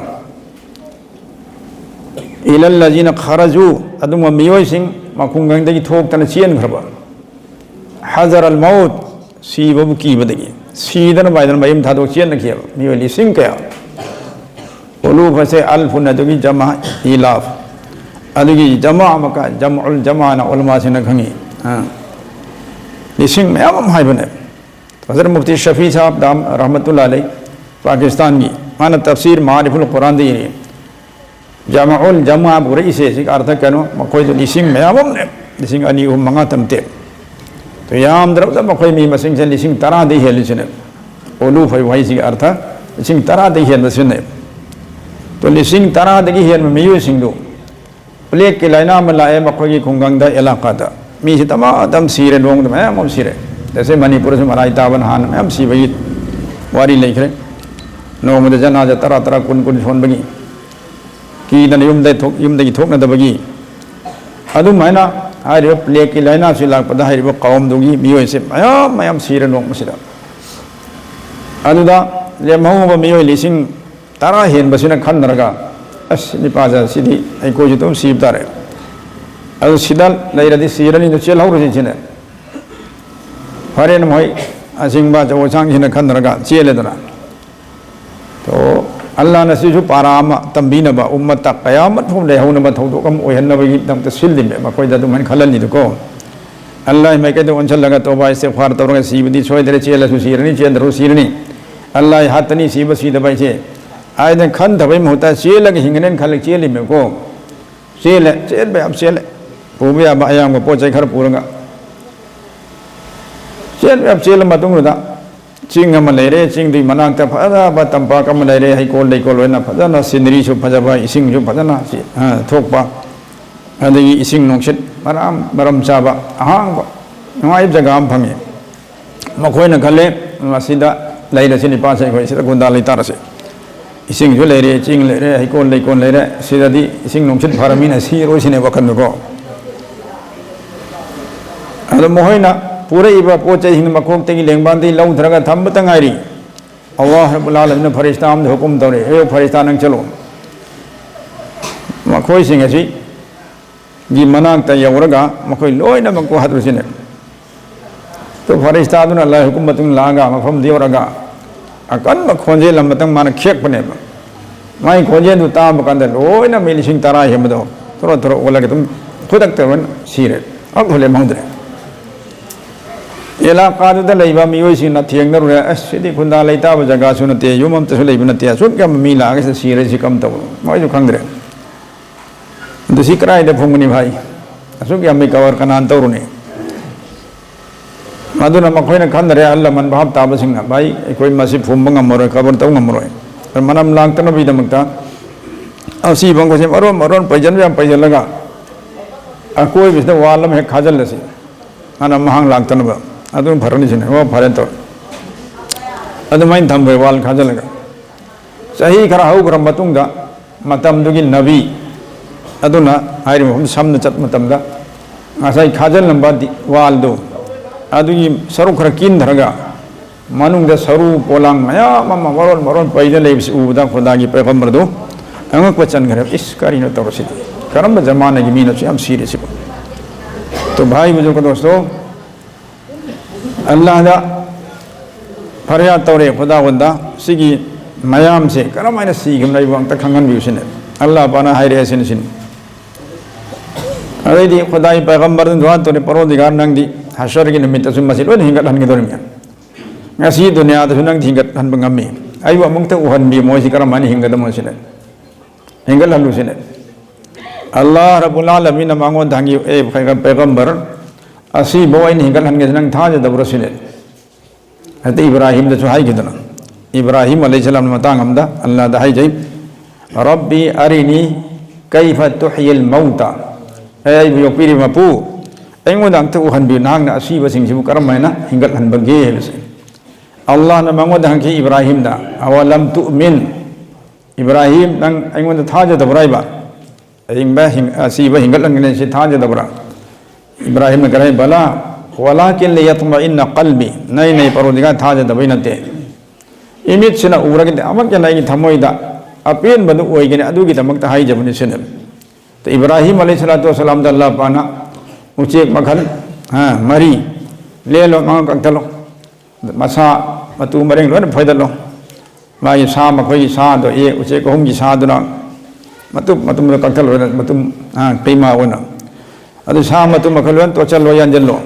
ꯏꯂꯜ ꯂꯖꯤꯅ ꯈꯔꯖꯨ, ꯑꯗꯨꯒꯨꯝꯕ ꯃꯤꯑꯣꯏꯁꯤꯡ ꯃꯈꯨꯡꯒꯪꯗꯒꯤ ꯊꯣꯛꯇꯅ ꯆꯦꯟꯈ꯭ꯔꯕ꯫ ꯍꯖꯔ ꯑꯜ ꯃꯧꯠ, ꯁꯤꯕꯕꯨ ꯀꯤꯕꯗꯒꯤ ꯁꯤꯗꯅ ꯄꯥꯏꯗꯅ ꯃꯌꯨꯝ ꯊꯥꯗꯣꯛ ꯆꯦꯟꯅꯈꯤꯑꯕ ꯃꯤꯑꯣꯏ ꯂꯤꯁꯤꯡ ꯀꯌꯥ꯫ ꯎꯂꯨꯐꯁꯦ ꯑꯜꯐꯨꯟ, ꯑꯗꯨꯒꯤ ꯖꯃꯥ ꯏꯂꯥꯐ, ꯑꯗꯨꯒꯤ ꯖꯃꯥ ꯑꯃꯀ ꯖꯝꯎꯜ ꯖꯃꯥꯅ ꯎꯂꯃꯥꯁꯤꯡꯅ ꯈꯪꯉꯤ꯫ ꯑ, ꯂꯤꯁꯤꯡ ꯃꯌꯥꯝ ꯑꯃ ꯍꯥꯏꯕꯅꯦ꯫ ꯍꯖꯔꯠ ꯃꯨꯐꯇꯤ ꯁꯐꯤ ꯁꯥꯍꯕ ꯗꯥꯝ ꯔꯍꯃꯇꯨꯜꯂꯥ ꯑꯂꯩ, ꯄꯥꯀꯤꯁꯇꯥꯟꯒꯤ, ꯃꯥꯅ ꯇꯐꯁꯤꯔ ꯃꯥꯔꯤꯐꯨꯜ ꯀꯨꯔꯥꯟꯗ ꯏꯔꯤ, ꯖꯃꯎꯜ ꯖꯃꯥ ꯄꯨꯔꯛꯏꯁꯦ, ꯁꯤꯒꯤ ꯑꯔꯊ ꯀꯩꯅꯣ? ꯃꯈꯣꯏꯗꯣ ꯂꯤꯁꯤꯡ ꯃꯌꯥꯝ ꯑꯃꯅꯦ, ꯂꯤꯁꯤꯡ ꯑꯅꯤ, ꯑꯍꯨꯝ, ꯃꯉꯥ ꯇꯝꯇꯦ꯫ ꯇꯣ, ꯌꯥꯝꯗ꯭ꯔꯕꯗ ꯃꯈꯣꯏ ꯃꯤ ꯃꯁꯤꯡꯁꯦ ꯂꯤꯁꯤꯡ ꯇꯔꯥꯗꯩ ꯍꯦꯜꯂꯤꯁꯤꯅꯦ꯫ ꯎꯂꯨꯐ ꯍꯥꯏꯕ ꯋꯥꯍꯩꯁꯤꯒꯤ ꯑꯔꯊ ꯂꯤꯁꯤꯡ ꯇꯔꯥꯗꯒꯤ ꯍꯦꯟꯕ ꯁꯤꯖꯤꯟꯅꯩ꯫ ꯇꯣ, ꯂꯤꯁꯤꯡ ꯇꯔꯥꯗꯒꯤ ꯍꯦꯟꯕ ꯃꯤꯑꯣꯏꯁꯤꯡꯗꯨ ꯄ꯭ꯂꯦꯛꯀꯤ ꯂꯥꯏꯅꯥ ꯑꯃ ꯂꯥꯛꯑꯦ ꯃꯈꯣꯏꯒꯤ ꯈꯨꯡꯒꯪꯗ, ꯑꯦꯂꯥꯀꯥꯗ꯫ ꯃꯤꯁꯤ ꯇꯃꯥ ꯇꯝ ꯁꯤꯔꯦ, ꯅꯣꯡꯃꯗ ꯃꯌꯥꯝ ꯑꯃ ꯁꯤꯔꯦ꯫ ꯇꯁꯦ ꯃꯅꯤꯄꯨꯔꯗꯁꯨ ꯃꯔꯥꯏ ꯇꯥꯕ ꯅꯍꯥꯟ ꯃꯌꯥꯝ ꯁꯤꯕꯒꯤ ꯋꯥꯔꯤ ꯂꯩꯈ꯭ꯔꯦ꯫ ꯅꯣꯡꯃꯗ ꯖꯅꯥꯖꯥ ꯇꯔꯥ, ꯇꯔꯥ, ꯀꯨꯟ, ꯀꯨꯟ ꯁꯣꯟꯕꯒꯤ, ꯀꯤꯗꯅ ꯌꯨꯝꯗ ꯊꯣꯛ-, ꯌꯨꯝꯗꯒꯤ ꯊꯣꯛꯅꯗꯕꯒꯤ꯫ ꯑꯗꯨꯃꯥꯏꯅ ꯍꯥꯏꯔꯤꯕ ꯄ꯭ꯂꯦꯛꯀꯤ ꯂꯥꯏꯅꯥꯁꯤ ꯂꯥꯛꯄꯗ ꯍꯥꯏꯔꯤꯕ ꯀꯧꯝꯗꯨꯒꯤ ꯃꯤꯑꯣꯏꯁꯦ ꯃꯌꯥꯝ ꯃꯌꯥꯝ ꯁꯤꯔꯦ ꯅꯣꯡꯃꯁꯤꯗ꯫ ꯑꯗꯨꯗ ꯂꯦꯝꯍꯧꯕ ꯃꯤꯑꯣꯏ ꯂꯤꯁꯤꯡ ꯇꯔꯥ ꯍꯦꯟꯕꯁꯤꯅ ꯈꯟꯅꯔꯒ, "ꯑꯁ, ꯅꯤꯄꯥꯁꯦ ꯁꯤꯗꯤ ꯑꯩꯈꯣꯏꯁꯨ ꯑꯗꯨꯝ ꯁꯤꯕ ꯇꯥꯔꯦ꯫ ꯑꯗꯨ ꯁꯤꯗ ꯂꯩꯔꯗꯤ ꯁꯤꯔꯅꯤꯅ ꯆꯦꯜꯍꯧꯔꯁꯤ ꯁꯤꯅꯦ꯫ ꯐꯔꯦꯅ ꯃꯣꯏ ꯑꯁꯤꯡꯕ ꯑꯆꯧ ꯑꯁꯥꯡꯁꯤꯅ ꯈꯟꯅꯔꯒ ꯆꯦꯜꯂꯦꯗꯅ꯫ ꯇꯣ, ꯑꯜꯂꯥꯅ ꯁꯤꯁꯨ ꯄꯥꯔꯥ ꯑꯃ ꯇꯝꯕꯤꯅꯕ, ꯎꯝꯃꯠꯇ ꯀꯌꯥꯃꯠ ꯐꯥꯎ ꯂꯩꯍꯧꯅꯕ ꯊꯧꯗꯣꯛ ꯑꯃ ꯑꯣꯏꯍꯟꯅꯕꯒꯤꯗꯃꯛꯇ ꯁꯤꯜꯂꯤꯃꯦ꯫ ꯃꯈꯣꯏꯗ ꯑꯗꯨꯃꯥꯏꯅ ꯈꯜꯍꯜꯂꯤꯗꯨꯀꯣ꯫ ꯑꯜꯂꯥꯍ ꯃꯥꯏꯀꯩꯗ ꯑꯣꯟꯁꯤꯜꯂꯒ ꯇꯧꯕ ꯏꯁꯇꯤꯒꯐꯥꯔ ꯇꯧꯔꯒ ꯁꯤꯕꯗꯤ ꯁꯣꯏꯗ꯭ꯔꯦ, ꯆꯦꯜꯂꯁꯨ ꯁꯤꯔꯅꯤ, ꯆꯦꯟꯗ꯭ꯔꯁꯨ ꯁꯤꯔꯅꯤ꯫ ꯑꯜꯂꯥꯍ ꯍꯥꯠꯇꯅꯤ ꯁꯤꯕ ꯁꯤꯗꯕ ꯍꯥꯏꯁꯦ꯫ ꯍꯥꯏꯗꯅ ꯈꯟꯊꯕꯒꯤ ꯃꯍꯨꯠꯇ ꯆꯦꯜꯂꯒ ꯍꯤꯡꯒꯅꯦꯅ ꯈꯜꯂꯒ ꯆꯦꯜꯂꯤꯃꯦꯀꯣ꯫ ꯆꯦꯜꯂꯦ, ꯆꯦꯟꯕ ꯌꯥꯝ ꯆꯦꯜꯂꯦ꯫ ꯄꯨꯕ ꯌꯥꯕ ꯑꯌꯥꯝꯕ ꯄꯣꯠ ꯆꯩ ꯈꯔ ꯄꯨꯔꯒ ꯆꯦꯟꯕ ꯌꯥꯝ ꯆꯦꯜꯂ ꯃꯇꯨꯡꯗꯨꯗ ꯆꯤꯡ ꯑꯃ ꯂꯩꯔꯦ, ꯆꯤꯡꯗꯨꯒꯤ ꯃꯅꯥꯛꯇ ꯐꯖꯕ ꯇꯝꯄꯥꯛ ꯑꯃ ꯂꯩꯔꯦ, ꯍꯩꯀꯣꯜ ꯂꯩꯀꯣꯜ ꯑꯣꯏꯅ ꯐꯖꯅ ꯁꯤꯅꯔꯤꯁꯨ ꯐꯖꯕ, ꯏꯁꯤꯡꯁꯨ ꯐꯖꯅ ꯁꯤ-, ꯑ, ꯊꯣꯛꯄ, ꯑꯗꯒꯤ ꯏꯁꯤꯡ ꯅꯨꯡꯁꯤꯠ ꯃꯔꯥꯡ ꯃꯔꯝ ꯆꯥꯕ, ꯑꯍꯥꯡꯕ ꯅꯨꯡꯉꯥꯏꯕ ꯖꯒꯥ ꯑꯃ ꯐꯪꯉꯤ꯫ ꯃꯈꯣꯏꯅ ꯈꯜꯂꯦ, "ꯃꯁꯤꯗ ꯂꯩꯔꯁꯤ, ꯅꯤꯄꯥꯁꯦ ꯑꯩꯈꯣꯏ ꯁꯤꯗ ꯒꯨꯟꯗꯥ ꯂꯩꯇꯥꯔꯁꯤ꯫ ꯏꯁꯤꯡꯁꯨ ꯂꯩꯔꯦ, ꯆꯤꯡ ꯂꯩꯔꯦ, ꯍꯩꯀꯣꯜ ꯂꯩꯀꯣꯜ ꯂꯩꯔꯦ, ꯁꯤꯗꯗꯤ ꯏꯁꯤꯡ ꯅꯨꯡꯁꯤꯠ ꯐꯔꯃꯤꯅ ꯁꯤꯔꯣꯏ ꯁꯤꯅꯦ ꯋꯥꯈꯜꯗꯨꯀꯣ"꯫ ꯑꯗꯣ ꯃꯈꯣꯏꯅ ꯄꯨꯔꯛꯏꯕ ꯄꯣꯠ ꯆꯩꯁꯤꯡ ꯃꯀꯣꯛꯇꯒꯤ ꯂꯦꯡꯕꯥꯟꯗꯒꯤ ꯂꯧꯊꯔꯒ ꯊꯝꯕꯇ ꯉꯥꯏꯔꯤ꯫ ꯑꯜꯂꯥꯍ ꯔꯕꯨꯜ ꯑꯥꯂꯃꯤꯟꯅ ꯐꯔꯤꯁꯇꯥ ꯑꯃꯗ ꯍꯨꯀꯨꯝ ꯇꯧꯔꯦ, "ꯑꯌꯣ ꯐꯔꯤꯁꯇꯥ, ꯅꯪ ꯆꯠꯂꯣ꯫ ꯃꯈꯣꯏꯁꯤꯡ ꯑꯁꯤꯒꯤ ꯃꯅꯥꯛꯇ ꯌꯧꯔꯒ ꯃꯈꯣꯏ ꯂꯣꯏꯅꯃꯛꯄꯨ ꯍꯥꯠꯂꯨꯁꯤꯅꯦ"꯫ ꯑꯗꯨ ꯐꯔꯤꯁꯇꯥꯗꯨꯅ ꯑꯜꯂꯥꯍ ꯍꯨꯀꯨꯝ ꯃꯇꯨꯡ ꯂꯥꯛꯑꯒ ꯃꯐꯝꯗꯨ ꯌꯧꯔꯒ ꯑꯀꯟꯕ ꯈꯣꯟꯖꯦꯜ ꯑꯃꯇꯪ ꯃꯥꯅ ꯈꯦꯛꯄꯅꯦꯕ꯫ ꯃꯥꯒꯤ ꯈꯣꯟꯖꯦꯜꯗꯨ ꯇꯥꯕ ꯀꯥꯟꯗ ꯂꯣꯏꯅ ꯃꯤ ꯂꯤꯁꯤꯡ ꯇꯔꯥ ꯍꯦꯟꯕꯗꯣ ꯊꯣꯔꯣ ꯊꯣꯔꯣ ꯑꯣꯜꯂꯒ ꯑꯗꯨꯝ ꯈꯨꯗꯛꯇ ꯂꯣꯏꯅ ꯁꯤꯔꯦ, ꯑꯃꯐꯥꯎ ꯂꯦꯝꯍꯧꯗ꯭ꯔꯦ꯫ ꯑꯦꯂꯥꯀꯥꯗꯨꯗ ꯂꯩꯕ ꯃꯤꯑꯣꯏꯁꯤꯡꯅ ꯊꯦꯡꯅꯔꯨꯔꯦ, "ꯑꯁ, ꯁꯤꯗꯤ ꯈꯨꯟꯗꯥ ꯂꯩꯇꯥꯕ ꯖꯒꯥꯁꯨ ꯅꯠꯇꯦ, ꯌꯨꯝ ꯑꯝꯇꯁꯨ ꯂꯩꯕ ꯅꯠꯇꯦ, ꯑꯁꯨꯛ ꯌꯥꯝꯕ ꯃꯤ ꯂꯥꯛꯑꯒ ꯁꯤꯗ ꯁꯤꯔꯦ, ꯁꯤ ꯀꯝ ꯇꯧꯕꯅꯣ?" ꯃꯣꯏꯁꯨ ꯈꯪꯗ꯭ꯔꯦ꯫ ꯑꯗꯨ ꯁꯤ ꯀꯗꯥꯏꯗ ꯐꯨꯝꯒꯅꯤ ꯚꯥꯏ? ꯑꯁꯨꯛ ꯌꯥꯝꯕ ꯀꯕꯔ ꯀꯅꯥꯅ ꯇꯧꯔꯨꯅꯤ? ꯑꯗꯨꯅ ꯃꯈꯣꯏꯅ ꯈꯟꯗ꯭ꯔꯦ, ꯑꯍꯜ ꯂꯃꯟ ꯚꯥꯞ ꯇꯥꯕꯁꯤꯡꯅ, "ꯚꯥꯏ, ꯑꯩꯈꯣꯏ ꯃꯁꯤ ꯐꯨꯝꯕ ꯉꯝꯃꯔꯣꯏ, ꯀꯕꯔ ꯇꯧ ꯉꯝꯃꯔꯣꯏ꯫ ꯑꯗꯨ ꯃꯅꯝ ꯂꯥꯛꯇꯅꯕꯒꯤꯗꯃꯛꯇ ꯑꯁꯤꯕ ꯃꯈꯣꯏꯁꯦ ꯃꯔꯣꯟ ꯃꯔꯣꯟ ꯄꯩꯁꯤꯟꯕ ꯌꯥꯝ ꯄꯩꯁꯤꯜꯂꯒ ꯑꯀꯣꯏꯕꯁꯤꯗ ꯋꯥꯜ ꯑꯃ ꯍꯦꯛ ꯈꯥꯖꯤꯜꯂꯁꯤ, ꯃꯅꯝ ꯃꯍꯥꯡ ꯂꯥꯛꯇꯅꯕ꯫ ꯑꯗꯨꯝ ꯐꯔꯅꯤ ꯁꯤꯅꯤ꯫ ꯑꯣ, ꯐꯔꯦ" ꯇꯧꯔꯦ꯫ ꯑꯗꯨꯃꯥꯏꯅ ꯊꯝꯈ꯭ꯔꯦ ꯋꯥꯜ ꯈꯥꯖꯤꯜꯂꯒ꯫ ꯆꯍꯤ ꯈꯔ ꯍꯧꯈ꯭ꯔ ꯃꯇꯨꯡꯗ ꯃꯇꯝꯗꯨꯒꯤ ꯅꯕꯤ ꯑꯗꯨꯅ ꯍꯥꯏꯔꯤꯕ ꯃꯐꯝ ꯁꯝꯅ ꯆꯠꯄ ꯃꯇꯝꯗ ꯉꯁꯥꯏ ꯈꯥꯖꯤꯜꯂꯝꯕ ꯗꯤ-, ꯋꯥꯜꯗꯨ ꯑꯗꯨꯒꯤ ꯁꯔꯨꯛ ꯈꯔ ꯀꯤꯟꯊꯔꯒ ꯃꯅꯨꯡꯗ ꯁꯔꯨ ꯄꯣꯂꯥꯡ ꯃꯌꯥꯝ ꯑꯃ ꯃꯔꯣꯟ ꯃꯔꯣꯟ ꯄꯩꯗ ꯂꯩꯕꯁꯤ ꯎꯕꯗ ꯈꯨꯗꯥꯒꯤ ꯄꯩꯒꯝꯕꯔꯗꯨ ꯑꯉꯛꯄ ꯆꯟꯈ꯭ꯔꯦ꯫ "ꯏꯁ, ꯀꯔꯤꯅꯣ ꯇꯧꯔꯁꯤꯗꯤ? ꯀꯔꯝꯕ ꯖꯃꯥꯅꯒꯤ ꯃꯤꯅꯁꯨ ꯌꯥꯝ ꯁꯤꯔꯤꯁꯤꯕꯨ?" ꯇꯣ ꯚꯥꯏ ꯕꯨꯖꯨꯔꯒ ꯗꯣꯁꯇꯣ, ꯑꯜꯂꯥꯍꯗ ꯐꯔꯤꯌꯥꯗ ꯇꯧꯔꯦ, ꯈꯨꯗꯥ ꯍꯣꯟꯗ, ꯁꯤꯒꯤ ꯃꯌꯥꯝꯁꯦ ꯀꯔꯝꯍꯥꯏꯅ ꯁꯤꯈꯤꯕꯅꯣ ꯑꯩꯕꯨ ꯑꯝꯇ ꯈꯪꯍꯟꯕꯤꯌꯨ ꯁꯤꯅꯦ꯫ ꯑꯜꯂꯥꯍ ꯄꯥꯛꯅ ꯍꯥꯏꯔꯛꯑꯦ ꯁꯤꯅ ꯁꯤꯅꯤ꯫ ꯑꯗꯩꯗꯤ ꯈꯨꯗꯥꯒꯤ ꯄꯩꯒꯝꯕꯔꯗꯨꯅ ꯗꯨꯋꯥ ꯇꯧꯔꯦ, "ꯄꯔꯣꯗꯤꯒꯥꯔ, ꯅꯪꯗꯤ ꯍꯁꯔꯒꯤ ꯅꯨꯃꯤꯠꯇꯁꯨ ꯃꯁꯤ ꯂꯣꯏꯅ ꯍꯤꯡꯒꯠꯍꯟꯒꯗꯧꯔꯤꯕꯅꯤ꯫ ꯉꯁꯤ ꯗꯨꯅꯤꯌꯥꯗꯁꯨ ꯅꯪꯗꯤ ꯍꯤꯡꯒꯠꯍꯟꯕ ꯉꯝꯃꯤ꯫ ꯑꯩꯕꯨ ꯑꯃꯨꯛꯇ ꯎꯍꯟꯕꯤꯌꯨ, ꯃꯣꯏꯁꯤ ꯀꯔꯝꯍꯥꯏꯅ ꯍꯤꯡꯒꯗꯕꯅꯣ ꯁꯤꯅꯦ꯫ ꯍꯤꯡꯒꯠꯍꯜꯂꯨ ꯁꯤꯅꯦ꯫" ꯑꯜꯂꯥꯍ ꯔꯕꯨꯜ ꯑꯥꯂꯃꯤꯟꯅ ꯃꯉꯣꯟꯗ ꯍꯪꯉꯤ, "ꯑꯦ ꯄꯩꯒꯝ-, ꯄꯩꯒꯝꯕꯔ, ꯑꯁꯤꯕ ꯑꯩꯅ ꯍꯤꯡꯒꯠꯍꯟꯒꯦꯁꯤ ꯅꯪ ꯊꯥꯖꯗꯕ꯭ꯔꯥ?" ꯁꯤꯅꯦ꯫ ꯍꯥꯏꯗꯤ ꯏꯕ꯭ꯔꯥꯍꯤꯝꯗꯁꯨ ꯍꯥꯏꯈꯤꯗꯅ, ꯏꯕ꯭ꯔꯥꯍꯤꯝ ꯑꯂꯩꯍꯤꯁꯁꯂꯥꯝꯅ ꯃꯇꯥꯡ ꯑꯃꯗ ꯑꯜꯂꯥꯍꯗ ꯍꯥꯏꯖꯩ, "ꯔꯕꯤ ꯑꯔꯤꯅꯤ ꯀꯩꯐ ꯇꯨꯍꯌꯤꯜ ꯃꯧꯇꯥ", "ꯑꯦ ꯑꯩꯕꯨ ꯌꯣꯛꯄꯤꯔꯤꯕ ꯃꯄꯨ, ꯑꯩꯉꯣꯟꯗ ꯑꯝꯇ ꯎꯍꯟꯕꯤꯌꯨ, ꯅꯍꯥꯛꯅ ꯑꯁꯤꯕꯁꯤꯡꯁꯤꯕꯨ ꯀꯔꯝꯍꯥꯏꯅ ꯍꯤꯡꯒꯠꯍꯟꯕꯒꯦ?" ꯍꯥꯏꯕꯁꯦ꯫ ꯑꯜꯂꯥꯍꯅ ꯃꯉꯣꯟꯗ ꯍꯪꯈꯤ ꯏꯕ꯭ꯔꯥꯍꯤꯝꯗ, "ꯑꯋꯂꯝ ꯇꯨꯑꯃꯤꯟ?" ꯏꯕ꯭ꯔꯥꯍꯤꯝ, ꯅꯪ ꯑꯩꯉꯣꯟꯗ ꯊꯥꯖꯗꯕ꯭ꯔꯥ ꯍꯥꯏꯕ? ꯑꯍꯤꯡꯕ ꯍꯤꯡ-, ꯑꯁꯤꯕ ꯍꯤꯡꯒꯠꯍꯟꯒꯅꯤ ꯁꯤ ꯊꯥꯖꯗꯕ꯭ꯔꯥ? ꯏꯕ꯭ꯔꯥꯍꯤꯝꯅ ꯀꯔꯤ ꯍꯥꯏ? "ꯕꯂꯥ, "ولكن ليطمئن قلبي", ꯅꯩ ꯅꯩ ꯄꯔꯣꯗꯤꯒꯥ ꯊꯥꯖꯗꯕꯩ ꯅꯠꯇꯦ꯫ ꯏꯃꯤꯠꯁꯤꯅ ꯎꯔꯒꯗꯤ ꯑꯃꯨꯛ ꯍꯦꯟꯅ ꯑꯩꯒꯤ ꯊꯃꯣꯏꯗ ꯑꯄꯦꯟꯕꯗꯨ ꯑꯣꯏꯒꯅꯤ, ꯑꯗꯨꯒꯤꯗꯃꯛꯇ ꯍꯥꯏꯖꯕꯅꯤ ꯁꯤꯅꯦꯕ꯫ ꯏꯕ꯭ꯔꯥꯍꯤꯝ ꯑꯂꯩꯍꯤ ꯁꯂꯥꯇꯨ ꯋꯁꯁꯂꯥꯝꯗ ꯑꯜꯂꯥꯍ ꯄꯥꯛꯅ ꯎꯆꯦꯛ ꯃꯈꯜ, ꯍꯥ, ꯃꯔꯤ ꯂꯦꯜꯂꯣ, ꯃꯉꯥ ꯀꯛꯊꯠꯂꯣ, ꯃꯁꯥ ꯃꯇꯨ ꯃꯔꯦꯡ ꯂꯣꯏꯅ ꯐꯣꯏꯗꯠꯂꯣ, ꯃꯥꯒꯤ ꯁꯥ ꯃꯈꯣꯏꯒꯤ ꯁꯥꯗꯣ, ꯑꯦ, ꯎꯆꯦꯛ ꯑꯍꯨꯝꯒꯤ ꯁꯥꯗꯨꯅ ꯃꯇꯨꯝ ꯃꯇꯨꯝꯗꯣ ꯀꯛꯊꯠꯂꯣ, ꯃꯇꯨꯝ, ꯑ, ꯀꯩꯃꯥ ꯑꯣꯏꯅ, ꯑꯗꯨ ꯁꯥ ꯃꯇꯨꯝ ꯃꯈꯜ ꯂꯣꯏꯅ ꯇꯣꯠꯁꯤꯜꯂꯣ, ꯌꯥꯟꯁꯤꯜꯂꯣ,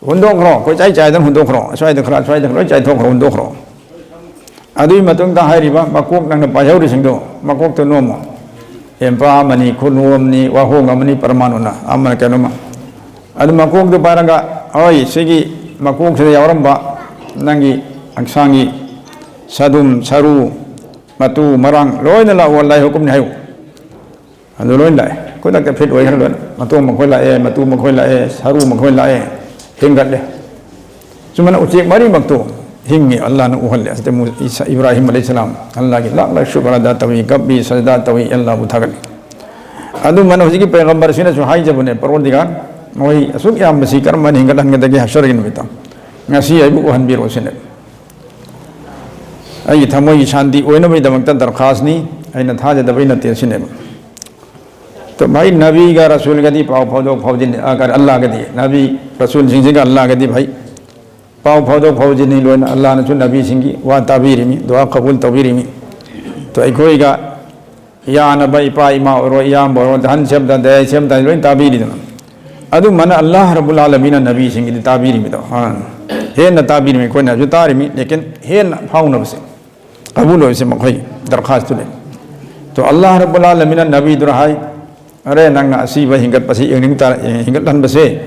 ꯍꯨꯟꯗꯣꯛꯈ꯭ꯔꯣ, ꯀꯣꯏꯆꯥꯏ ꯆꯥꯏꯗꯅ ꯍꯨꯟꯗꯣꯛꯈ꯭ꯔꯣ, ꯑꯁ꯭ꯋꯥꯏꯗ ꯈꯔ, ꯑꯁ꯭ꯋꯥꯏꯗ ꯈꯔ ꯂꯣꯏ ꯆꯥꯏꯊꯣꯛꯈ꯭ꯔꯣ, ꯍꯨꯟꯗꯣꯛꯈ꯭ꯔꯣ꯫ ꯑꯗꯨꯒꯤ ꯃꯇꯨꯡꯗ ꯍꯥꯏꯔꯤꯕ ꯃꯀꯣꯛ ꯅꯪꯅ ꯄꯥꯏꯍꯧꯔꯤꯁꯤꯡꯗꯣ, ꯃꯀꯣꯛꯇꯣ ꯅꯣꯝꯃꯣ꯫ ꯍꯦꯝꯄꯥ ꯑꯃꯅꯤ, ꯈꯨꯅꯨ ꯑꯃꯅꯤ, ꯋꯥꯍꯣꯡ ꯑꯃꯅꯤ, ꯄꯔꯃꯥꯟ ꯑꯣꯏꯅ ꯑꯃꯅ ꯀꯩꯅꯣꯝꯃ꯫ ꯑꯗꯨ ꯃꯀꯣꯛꯇꯨ ꯄꯥꯏꯔꯒ, ꯍꯣꯏ, ꯁꯤꯒꯤ ꯃꯀꯣꯛꯁꯤꯗ ꯌꯥꯎꯔꯝꯕ ꯅꯪꯒꯤ ꯍꯛꯆꯥꯡꯒꯤ ꯁꯗꯨꯝ, ꯁꯔꯨ, ꯃꯇꯨ, ꯃꯔꯥꯡ ꯂꯣꯏꯅ ꯂꯥꯛꯑꯣ, ꯑꯜꯂꯥꯍꯒꯤ ꯍꯨꯀꯨꯝꯅꯤ ꯍꯥꯏꯌꯨ꯫ ꯑꯗꯨ ꯂꯣꯏ ꯂꯥꯛꯑꯦ꯫ ꯈꯨꯗꯛꯇ ꯐꯤꯠ ꯑꯣꯏꯈ꯭ꯔꯦ ꯂꯣꯏꯅ꯫ ꯃꯇꯣꯡ ꯃꯈꯣꯏ ꯂꯥꯛꯑꯦ, ꯃꯇꯨ ꯃꯈꯣꯏ ꯂꯥꯛꯑꯦ, ꯁꯔꯨ ꯃꯈꯣꯏ ꯂꯥꯛꯑꯦ, ꯍꯦꯟꯒꯠꯂꯦ꯫ ꯁꯨꯃꯥꯏꯅ ꯎꯆꯦꯛ ꯃꯔꯤꯃꯛꯇꯣ ꯍꯤꯡꯉꯤ, ꯑꯜꯂꯥꯍꯅ ꯎꯍꯜꯂꯦ꯫ ꯑꯁꯤꯗ ꯃꯨ-, ꯏꯁꯥ-, ꯏꯕ꯭ꯔꯥꯍꯤꯝ ꯑꯂꯩꯍꯤ ꯁꯂꯥꯝ ꯑꯜꯂꯥꯍꯒꯤ ꯂꯥꯛ ꯂꯥꯛ ꯁꯨꯀ꯭ꯔ ꯑꯗꯥ ꯇꯧꯏ, ꯀꯞꯄꯤ, ꯁꯖꯗꯥ ꯇꯧꯏ, ꯑꯜꯂꯥꯍꯕꯨ ꯊꯥꯒꯠꯂꯤ꯫ ꯑꯗꯨꯃꯥꯏꯅ ꯍꯧꯖꯤꯛꯀꯤ ꯄꯩꯒꯝꯕꯔꯁꯤꯅꯁꯨ ꯍꯥꯏꯖꯕꯅꯦ, "ꯄꯔꯣꯔꯗꯤꯒꯥꯔ, ꯃꯈꯣꯏ ꯑꯁꯨꯛ ꯌꯥꯝꯕꯁꯤ ꯀꯔꯝꯍꯥꯏꯅ ꯍꯤꯡꯒꯠꯍꯟꯒꯗꯒꯦ ꯍꯁꯔꯒꯤ ꯅꯨꯃꯤꯠꯇ? ꯉꯁꯤ ꯑꯩꯕꯨ ꯎꯍꯟꯕꯤꯔꯛꯑꯣ" ꯁꯤꯅꯦ꯫ ꯑꯩꯒꯤ ꯊꯃꯣꯏꯒꯤ ꯁꯥꯟꯇꯤ ꯑꯣꯏꯅꯕꯒꯤꯗꯃꯛꯇ ꯗꯔꯈꯥꯁꯅꯤ, ꯑꯩꯅ ꯊꯥꯖꯗꯕꯩ ꯅꯠꯇꯦ ꯁꯤꯅꯦꯕ꯫ ꯇꯣ ꯚꯥꯏ, ꯅꯕꯤꯒ ꯔꯁꯨꯜꯒꯗꯤ ꯄꯥꯎ ꯐꯥꯎꯗꯣꯛ ꯐꯥꯎꯖꯤꯟ, ꯑ, ꯀꯔꯤ, ꯑꯜꯂꯥꯍꯒꯗꯤ, ꯅꯕꯤ ꯔꯁꯨꯜꯁꯤꯡꯁꯤꯒ ꯑꯜꯂꯥꯍꯒꯗꯤ ꯚꯥꯏ, ꯄꯥꯎ ꯐꯥꯎꯗꯣꯛ ꯐꯥꯎꯖꯤꯟꯅꯤ ꯂꯣꯏꯅ꯫ ꯑꯜꯂꯥꯍꯅꯁꯨ ꯅꯕꯤꯁꯤꯡꯒꯤ ꯋꯥ ꯇꯥꯕꯤꯔꯤꯃꯤ, ꯗꯨꯋꯥ ꯀꯕꯨꯜ ꯇꯧꯕꯤꯔꯤꯃꯤ꯫ ꯇꯣ ꯑꯩꯈꯣꯏꯒ ꯌꯥꯅꯕ ꯏꯄꯥ ꯏꯃꯥ ꯑꯣꯏꯔꯣ, ꯏꯌꯥꯝꯕ ꯑꯣꯏꯔꯣ, ꯗꯍꯟ ꯁꯦꯝꯗ, ꯗꯌꯥꯏ ꯁꯦꯝꯗ ꯂꯣꯏꯅ ꯇꯥꯕꯤꯔꯤꯗꯅ꯫ ꯑꯗꯨꯃꯥꯏꯅ ꯑꯜꯂꯥꯍ ꯔꯕꯨꯜ ꯑꯥꯂꯃꯤꯅ ꯅꯕꯤꯁꯤꯡꯒꯤꯗꯤ ꯇꯥꯕꯤꯔꯤꯃꯤꯗꯣ꯫ ꯑꯥ꯫ ꯍꯦꯟꯅ ꯇꯥꯕꯤꯔꯤꯃꯤ, ꯑꯩꯈꯣꯏꯅꯁꯨ ꯇꯥꯔꯤꯃꯤ, ꯂꯦꯀꯤꯟ ꯍꯦꯟꯅ ꯐꯥꯎꯅꯕꯁꯦ꯫ ꯀꯕꯨꯜ ꯑꯣꯏꯕꯁꯦ ꯃꯈꯣꯏꯒꯤ ꯗꯔꯈꯥꯁꯇꯨꯅꯤ꯫ ꯇꯣ ꯑꯜꯂꯥꯍ ꯔꯕꯨꯜ ꯑꯥꯂꯃꯤꯅ ꯅꯕꯤꯗꯨꯗ ꯍꯥꯏ, "ꯑꯔꯦ, ꯅꯪꯅ ꯑꯁꯤꯕ ꯍꯤꯡꯒꯠꯄꯁꯤ ꯌꯦꯡꯅꯤꯡ ꯇꯥꯔ-, ꯍꯤꯡꯒꯠꯍꯟꯕꯁꯦ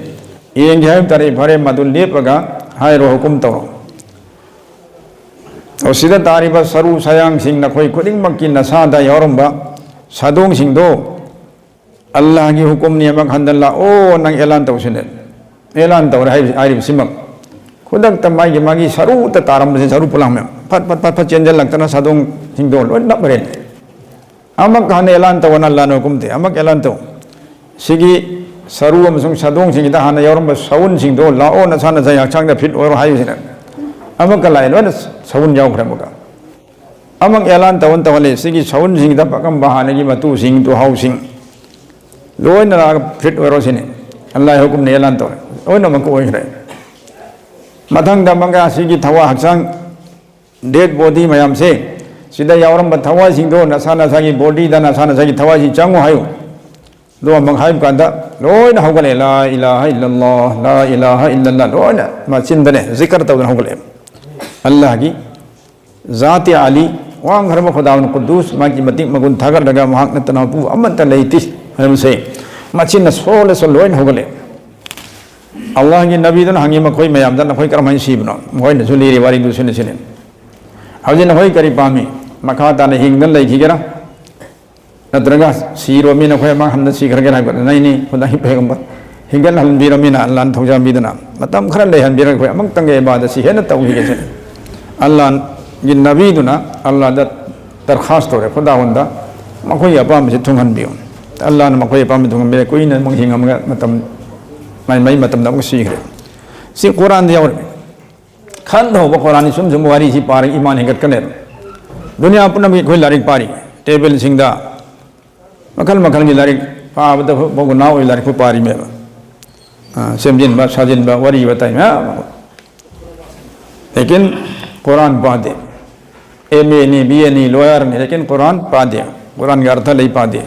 ꯌꯦꯡꯒꯦ ꯍꯥꯏꯕ ꯇꯥꯔꯦ, ꯐꯔꯦ, ꯃꯗꯨ ꯂꯦꯞꯄꯒ ꯍꯥꯏꯔꯣ, ꯍꯨꯀꯨꯝ ꯇꯧꯔꯣ꯫ ꯑꯣ, ꯁꯤꯗ ꯇꯥꯔꯤꯕ ꯁꯔꯨ ꯁꯌꯥꯡꯁꯤꯡ, ꯅꯈꯣꯏ ꯈꯨꯗꯤꯡꯃꯛꯀꯤ ꯅꯁꯥꯗ ꯌꯥꯎꯔꯝꯕ ꯁꯥꯗꯣꯡꯁꯤꯡꯗꯣ ꯑꯜꯂꯥꯍꯒꯤ ꯍꯨꯀꯨꯝꯅꯤ, ꯑꯃꯨꯛ ꯍꯟꯗ ꯂꯥꯛꯑꯣ, ꯅꯪ ꯑꯦꯂꯥꯟ ꯇꯧꯁꯤꯅꯦ"꯫ ꯑꯦꯂꯥꯟ ꯇꯧꯔꯦ ꯍꯥꯏꯕꯁꯤ, ꯍꯥꯏꯔꯤꯕꯁꯤꯃꯛ ꯈꯨꯗꯛꯇ ꯃꯥꯒꯤ, ꯃꯥꯒꯤ ꯁꯔꯨꯗ ꯇꯥꯔꯝꯕꯁꯤ, ꯁꯔꯨ ꯄꯣꯂꯥꯡ ꯃꯌꯥꯝ ꯐꯠ ꯐꯠ ꯐꯠ ꯐꯠ ꯆꯦꯟꯁꯤꯜꯂꯛꯇꯅ ꯁꯥꯗꯣꯡꯁꯤꯡꯗꯣ ꯂꯣꯏ ꯅꯞꯈ꯭ꯔꯦ꯫ ꯑꯃꯨꯛ ꯍꯟꯅ ꯑꯦꯂꯥꯟ ꯇꯧꯑꯣꯅ ꯑꯜꯂꯥꯍꯅ ꯍꯨꯀꯨꯝ ꯇꯧꯏ꯫ ꯑꯃꯨꯛ ꯑꯦꯂꯥꯟ ꯇꯧ꯫ ꯁꯤꯒꯤ ꯁꯔꯨ ꯑꯃꯁꯨꯡ ꯁꯥꯗꯣꯡꯁꯤꯡꯁꯤꯗ ꯍꯥꯟꯅ ꯌꯥꯎꯔꯝꯕ ꯁꯎꯟꯁꯤꯡꯗꯣ ꯂꯥꯛꯑꯣ, ꯅꯁꯥ ꯅꯁꯥꯒꯤ ꯍꯛꯆꯥꯡꯗ ꯐꯤꯠ ꯑꯣꯏꯔꯣ ꯍꯥꯏꯕꯁꯤꯅ ꯑꯃꯨꯛꯀ ꯂꯥꯛꯑꯦ, ꯂꯣꯏꯅ ꯁꯎꯟ ꯌꯥꯎꯈ꯭ꯔꯦ꯫ ꯑꯃꯨꯛꯀ ꯑꯃꯨꯛ ꯑꯦꯂꯥꯟ ꯇꯧꯍꯟ ꯇꯧꯍꯜꯂꯦ꯫ ꯁꯤꯒꯤ ꯁꯎꯟꯁꯤꯡꯗ ꯑꯀꯝꯕ ꯍꯥꯟꯅꯒꯤ ꯃꯇꯨꯁꯤꯡ, ꯇꯨꯍꯥꯎꯁꯤꯡ ꯂꯣꯏꯅ ꯂꯥꯛꯑꯒ ꯐꯤꯠ ꯑꯣꯏꯔꯣ ꯁꯤꯅꯤ꯫ ꯑꯜꯂꯥꯍꯒꯤ ꯍꯨꯀꯨꯝꯅ ꯑꯦꯂꯥꯟ ꯇꯧꯔꯦ, ꯂꯣꯏꯅꯃꯛ ꯑꯣꯏꯈ꯭ꯔꯦ꯫ ꯃꯊꯪꯗ ꯑꯃꯨꯛꯀ ꯁꯤꯒꯤ ꯊꯋꯥꯏ, ꯍꯛꯆꯥꯡ, ꯗꯦꯗ ꯕꯣꯗꯤ ꯃꯌꯥꯝꯁꯦ, ꯁꯤꯗ ꯌꯥꯎꯔꯝꯕ ꯊꯋꯥꯏꯁꯤꯡꯗꯣ ꯅꯁꯥ ꯅꯁꯥꯒꯤ ꯕꯣꯗꯤꯗ ꯅꯁꯥ ꯅꯁꯥꯒꯤ ꯆꯪꯉꯨ ꯍꯥꯏꯌꯨ꯫ ꯑꯗꯣ ꯑꯃꯨꯛ ꯍꯥꯏꯕ ꯀꯥꯟꯗ ꯂꯣꯏꯅ ꯍꯧꯒꯠꯂꯦ, "ꯂꯥ ꯏꯂꯥꯍ ꯏꯜꯂꯜꯂꯥꯍ, ꯂꯥ ꯏꯂꯥꯍ ꯏꯜꯂꯜꯂꯥꯍ", ꯂꯣꯏꯅ ꯃꯆꯤꯟꯗꯅꯦ ꯖꯤꯀꯔ ꯇꯧꯗꯅ ꯍꯧꯒꯠꯂꯦ꯫ ꯑꯜꯂꯥꯍꯒꯤ ꯖꯥꯇꯤ ꯑꯥꯂꯤ, ꯋꯥꯡꯈ꯭ꯔꯕ ꯈꯨꯗꯥꯎꯅ ꯀꯨꯗꯨꯁ, ꯃꯥꯒꯤ ꯃꯇꯤꯛ ꯃꯒꯨꯟ ꯊꯥꯒꯠꯂꯒ, "ꯃꯍꯥꯛ ꯅꯠꯇꯅ ꯃꯄꯨ ꯑꯃꯠꯇ ꯂꯩꯇꯦ" ꯍꯥꯏꯕꯁꯦ ꯃꯆꯤꯟꯅ ꯁꯣꯜꯂꯁꯨ ꯂꯣꯏꯅ ꯍꯧꯒꯠꯂꯦ꯫ ꯑꯜꯂꯥꯍꯒꯤ ꯅꯕꯤꯗꯨꯅ ꯍꯪꯉꯤ ꯃꯈꯣꯏ ꯃꯌꯥꯝꯗ, "ꯅꯈꯣꯏ ꯀꯔꯝꯍꯥꯏꯅ ꯁꯤꯕꯅꯣ?" ꯃꯈꯣꯏꯅꯁꯨ ꯂꯤꯔꯤ ꯋꯥꯔꯤꯗꯨ ꯁꯤꯅ ꯁꯤꯅꯤ꯫ "ꯍꯧꯖꯤꯛ ꯅꯈꯣꯏ ꯀꯔꯤ ꯄꯥꯝꯃꯤ? ꯃꯈꯥ ꯇꯥꯅ ꯍꯤꯡꯗꯅ ꯂꯩꯈꯤꯒꯦꯔꯥ? ꯅꯠꯇ꯭ꯔꯒ ꯁꯤꯔꯣ ꯃꯤ ꯅꯈꯣꯏ ꯑꯃ ꯍꯟꯗ ꯁꯤꯈ꯭ꯔꯒꯦꯔꯥ?" ꯍꯥꯏꯕ ꯅꯩꯅꯤ꯫ ꯈꯨꯗꯥ ꯍꯤꯞꯄ ꯍꯦꯛ ꯍꯤꯡꯒꯠꯍꯟꯕꯤꯔꯝꯃꯤꯅ ꯑꯜꯂꯥꯍꯅ ꯊꯧꯖꯥꯟꯕꯤꯗꯨꯅ ꯃꯇꯝ ꯈꯔ ꯂꯩꯍꯟꯕꯤꯔꯒ ꯑꯩꯈꯣꯏ ꯑꯃꯨꯛꯇꯪꯒꯤ ꯏꯕꯥꯗꯠꯁꯤ ꯍꯦꯟꯅ ꯇꯧꯈꯤꯒꯦ ꯁꯤꯅꯤ꯫ ꯑꯜꯂꯥꯍꯒꯤ ꯅꯕꯤꯗꯨꯅ ꯑꯜꯂꯥꯍꯗ ꯗꯔꯈꯥꯁ ꯇꯧꯔꯦ, "ꯈꯨꯗꯥꯋꯟꯗ ꯃꯈꯣꯏꯒꯤ ꯑꯄꯥꯝꯕꯁꯤ ꯊꯨꯡꯍꯟꯕꯤꯌꯨ"꯫ ꯑꯜꯂꯥꯍꯅ ꯃꯈꯣꯏꯒꯤ ꯑꯄꯥꯝꯕ ꯊꯨꯡꯍꯟꯕꯤꯔꯦ꯫ ꯀꯨꯏꯅ ꯑꯃꯨꯛ ꯍꯤꯡꯉꯝꯃꯒ ꯃꯇꯝ ꯃꯥꯏ ꯃꯥꯏ ꯃꯇꯝꯗ ꯑꯃꯨꯛ ꯁꯤꯈ꯭ꯔꯦ꯫ ꯁꯤ ꯀꯨꯔꯥꯟꯗ ꯌꯥꯎꯔꯦ꯫ ꯈꯟꯊꯍꯧꯕ ꯀꯨꯔꯥꯟꯒꯤ ꯁꯨꯝ ꯁꯨꯝ ꯋꯥꯔꯤꯁꯤ ꯄꯥꯔꯒ ꯏꯃꯥꯟ ꯍꯦꯟꯒꯠꯀꯅꯦꯕ꯫ ꯗꯨꯅꯤꯌꯥ ꯄꯨꯝꯅꯃꯛꯀꯤ ꯑꯩꯈꯣꯏ ꯂꯥꯏꯔꯤꯛ ꯄꯥꯔꯤ, ꯇꯦꯕꯜꯁꯤꯡꯗ ꯃꯈꯜ ꯃꯈꯜꯒꯤ ꯂꯥꯏꯔꯤꯛ ꯄꯥꯕꯗ ꯐꯥꯎꯕ ꯅꯥꯎ ꯑꯣꯏ ꯂꯥꯏꯔꯤꯛꯄꯨ ꯄꯥꯔꯤꯃꯦꯕ꯫ ꯑ, ꯁꯦꯝꯖꯤꯟꯕ, ꯁꯥꯖꯤꯟꯕ, ꯋꯥꯔꯤ ꯋꯥꯇꯥꯏ ꯃꯌꯥꯝ ꯑꯃ꯫ ꯂꯦꯀꯤꯟ ꯀꯨꯔꯥꯟ ꯄꯥꯗꯦ꯫ ꯑꯦꯝ ꯑꯦꯅꯤ, ꯕꯤ ꯑꯦꯅꯤ, ꯂꯣꯌꯔꯅꯤ, ꯂꯦꯀꯤꯟ ꯀꯨꯔꯥꯟ ꯄꯥꯗꯦ꯫ ꯀꯨꯔꯥꯟꯒꯤ ꯑꯔꯊ ꯂꯩ ꯄꯥꯗꯦ꯫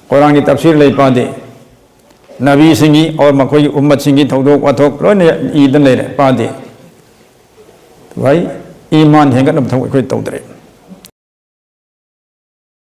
ꯀꯨꯔꯥꯟꯒꯤ ꯇꯐꯁꯤꯔ ꯂꯩ ꯄꯥꯗꯦ꯫ ꯅꯕꯤꯁꯤꯡꯒꯤ ꯑꯣꯔ ꯃꯈꯣꯏꯒꯤ ꯎꯝꯃꯠꯁꯤꯡꯒꯤ ꯊꯧꯗꯣꯛ ꯋꯥꯊꯣꯛ ꯂꯣꯏꯅ ꯏꯗꯅ ꯂꯩꯔꯦ, ꯄꯥꯗꯦ꯫ ꯚꯥꯏ, ꯏꯃꯥꯟ ꯍꯦꯟꯒꯠꯅꯕ ꯊꯕꯛ ꯑꯩꯈꯣꯏ ꯇꯧꯗ꯭ꯔꯦ꯫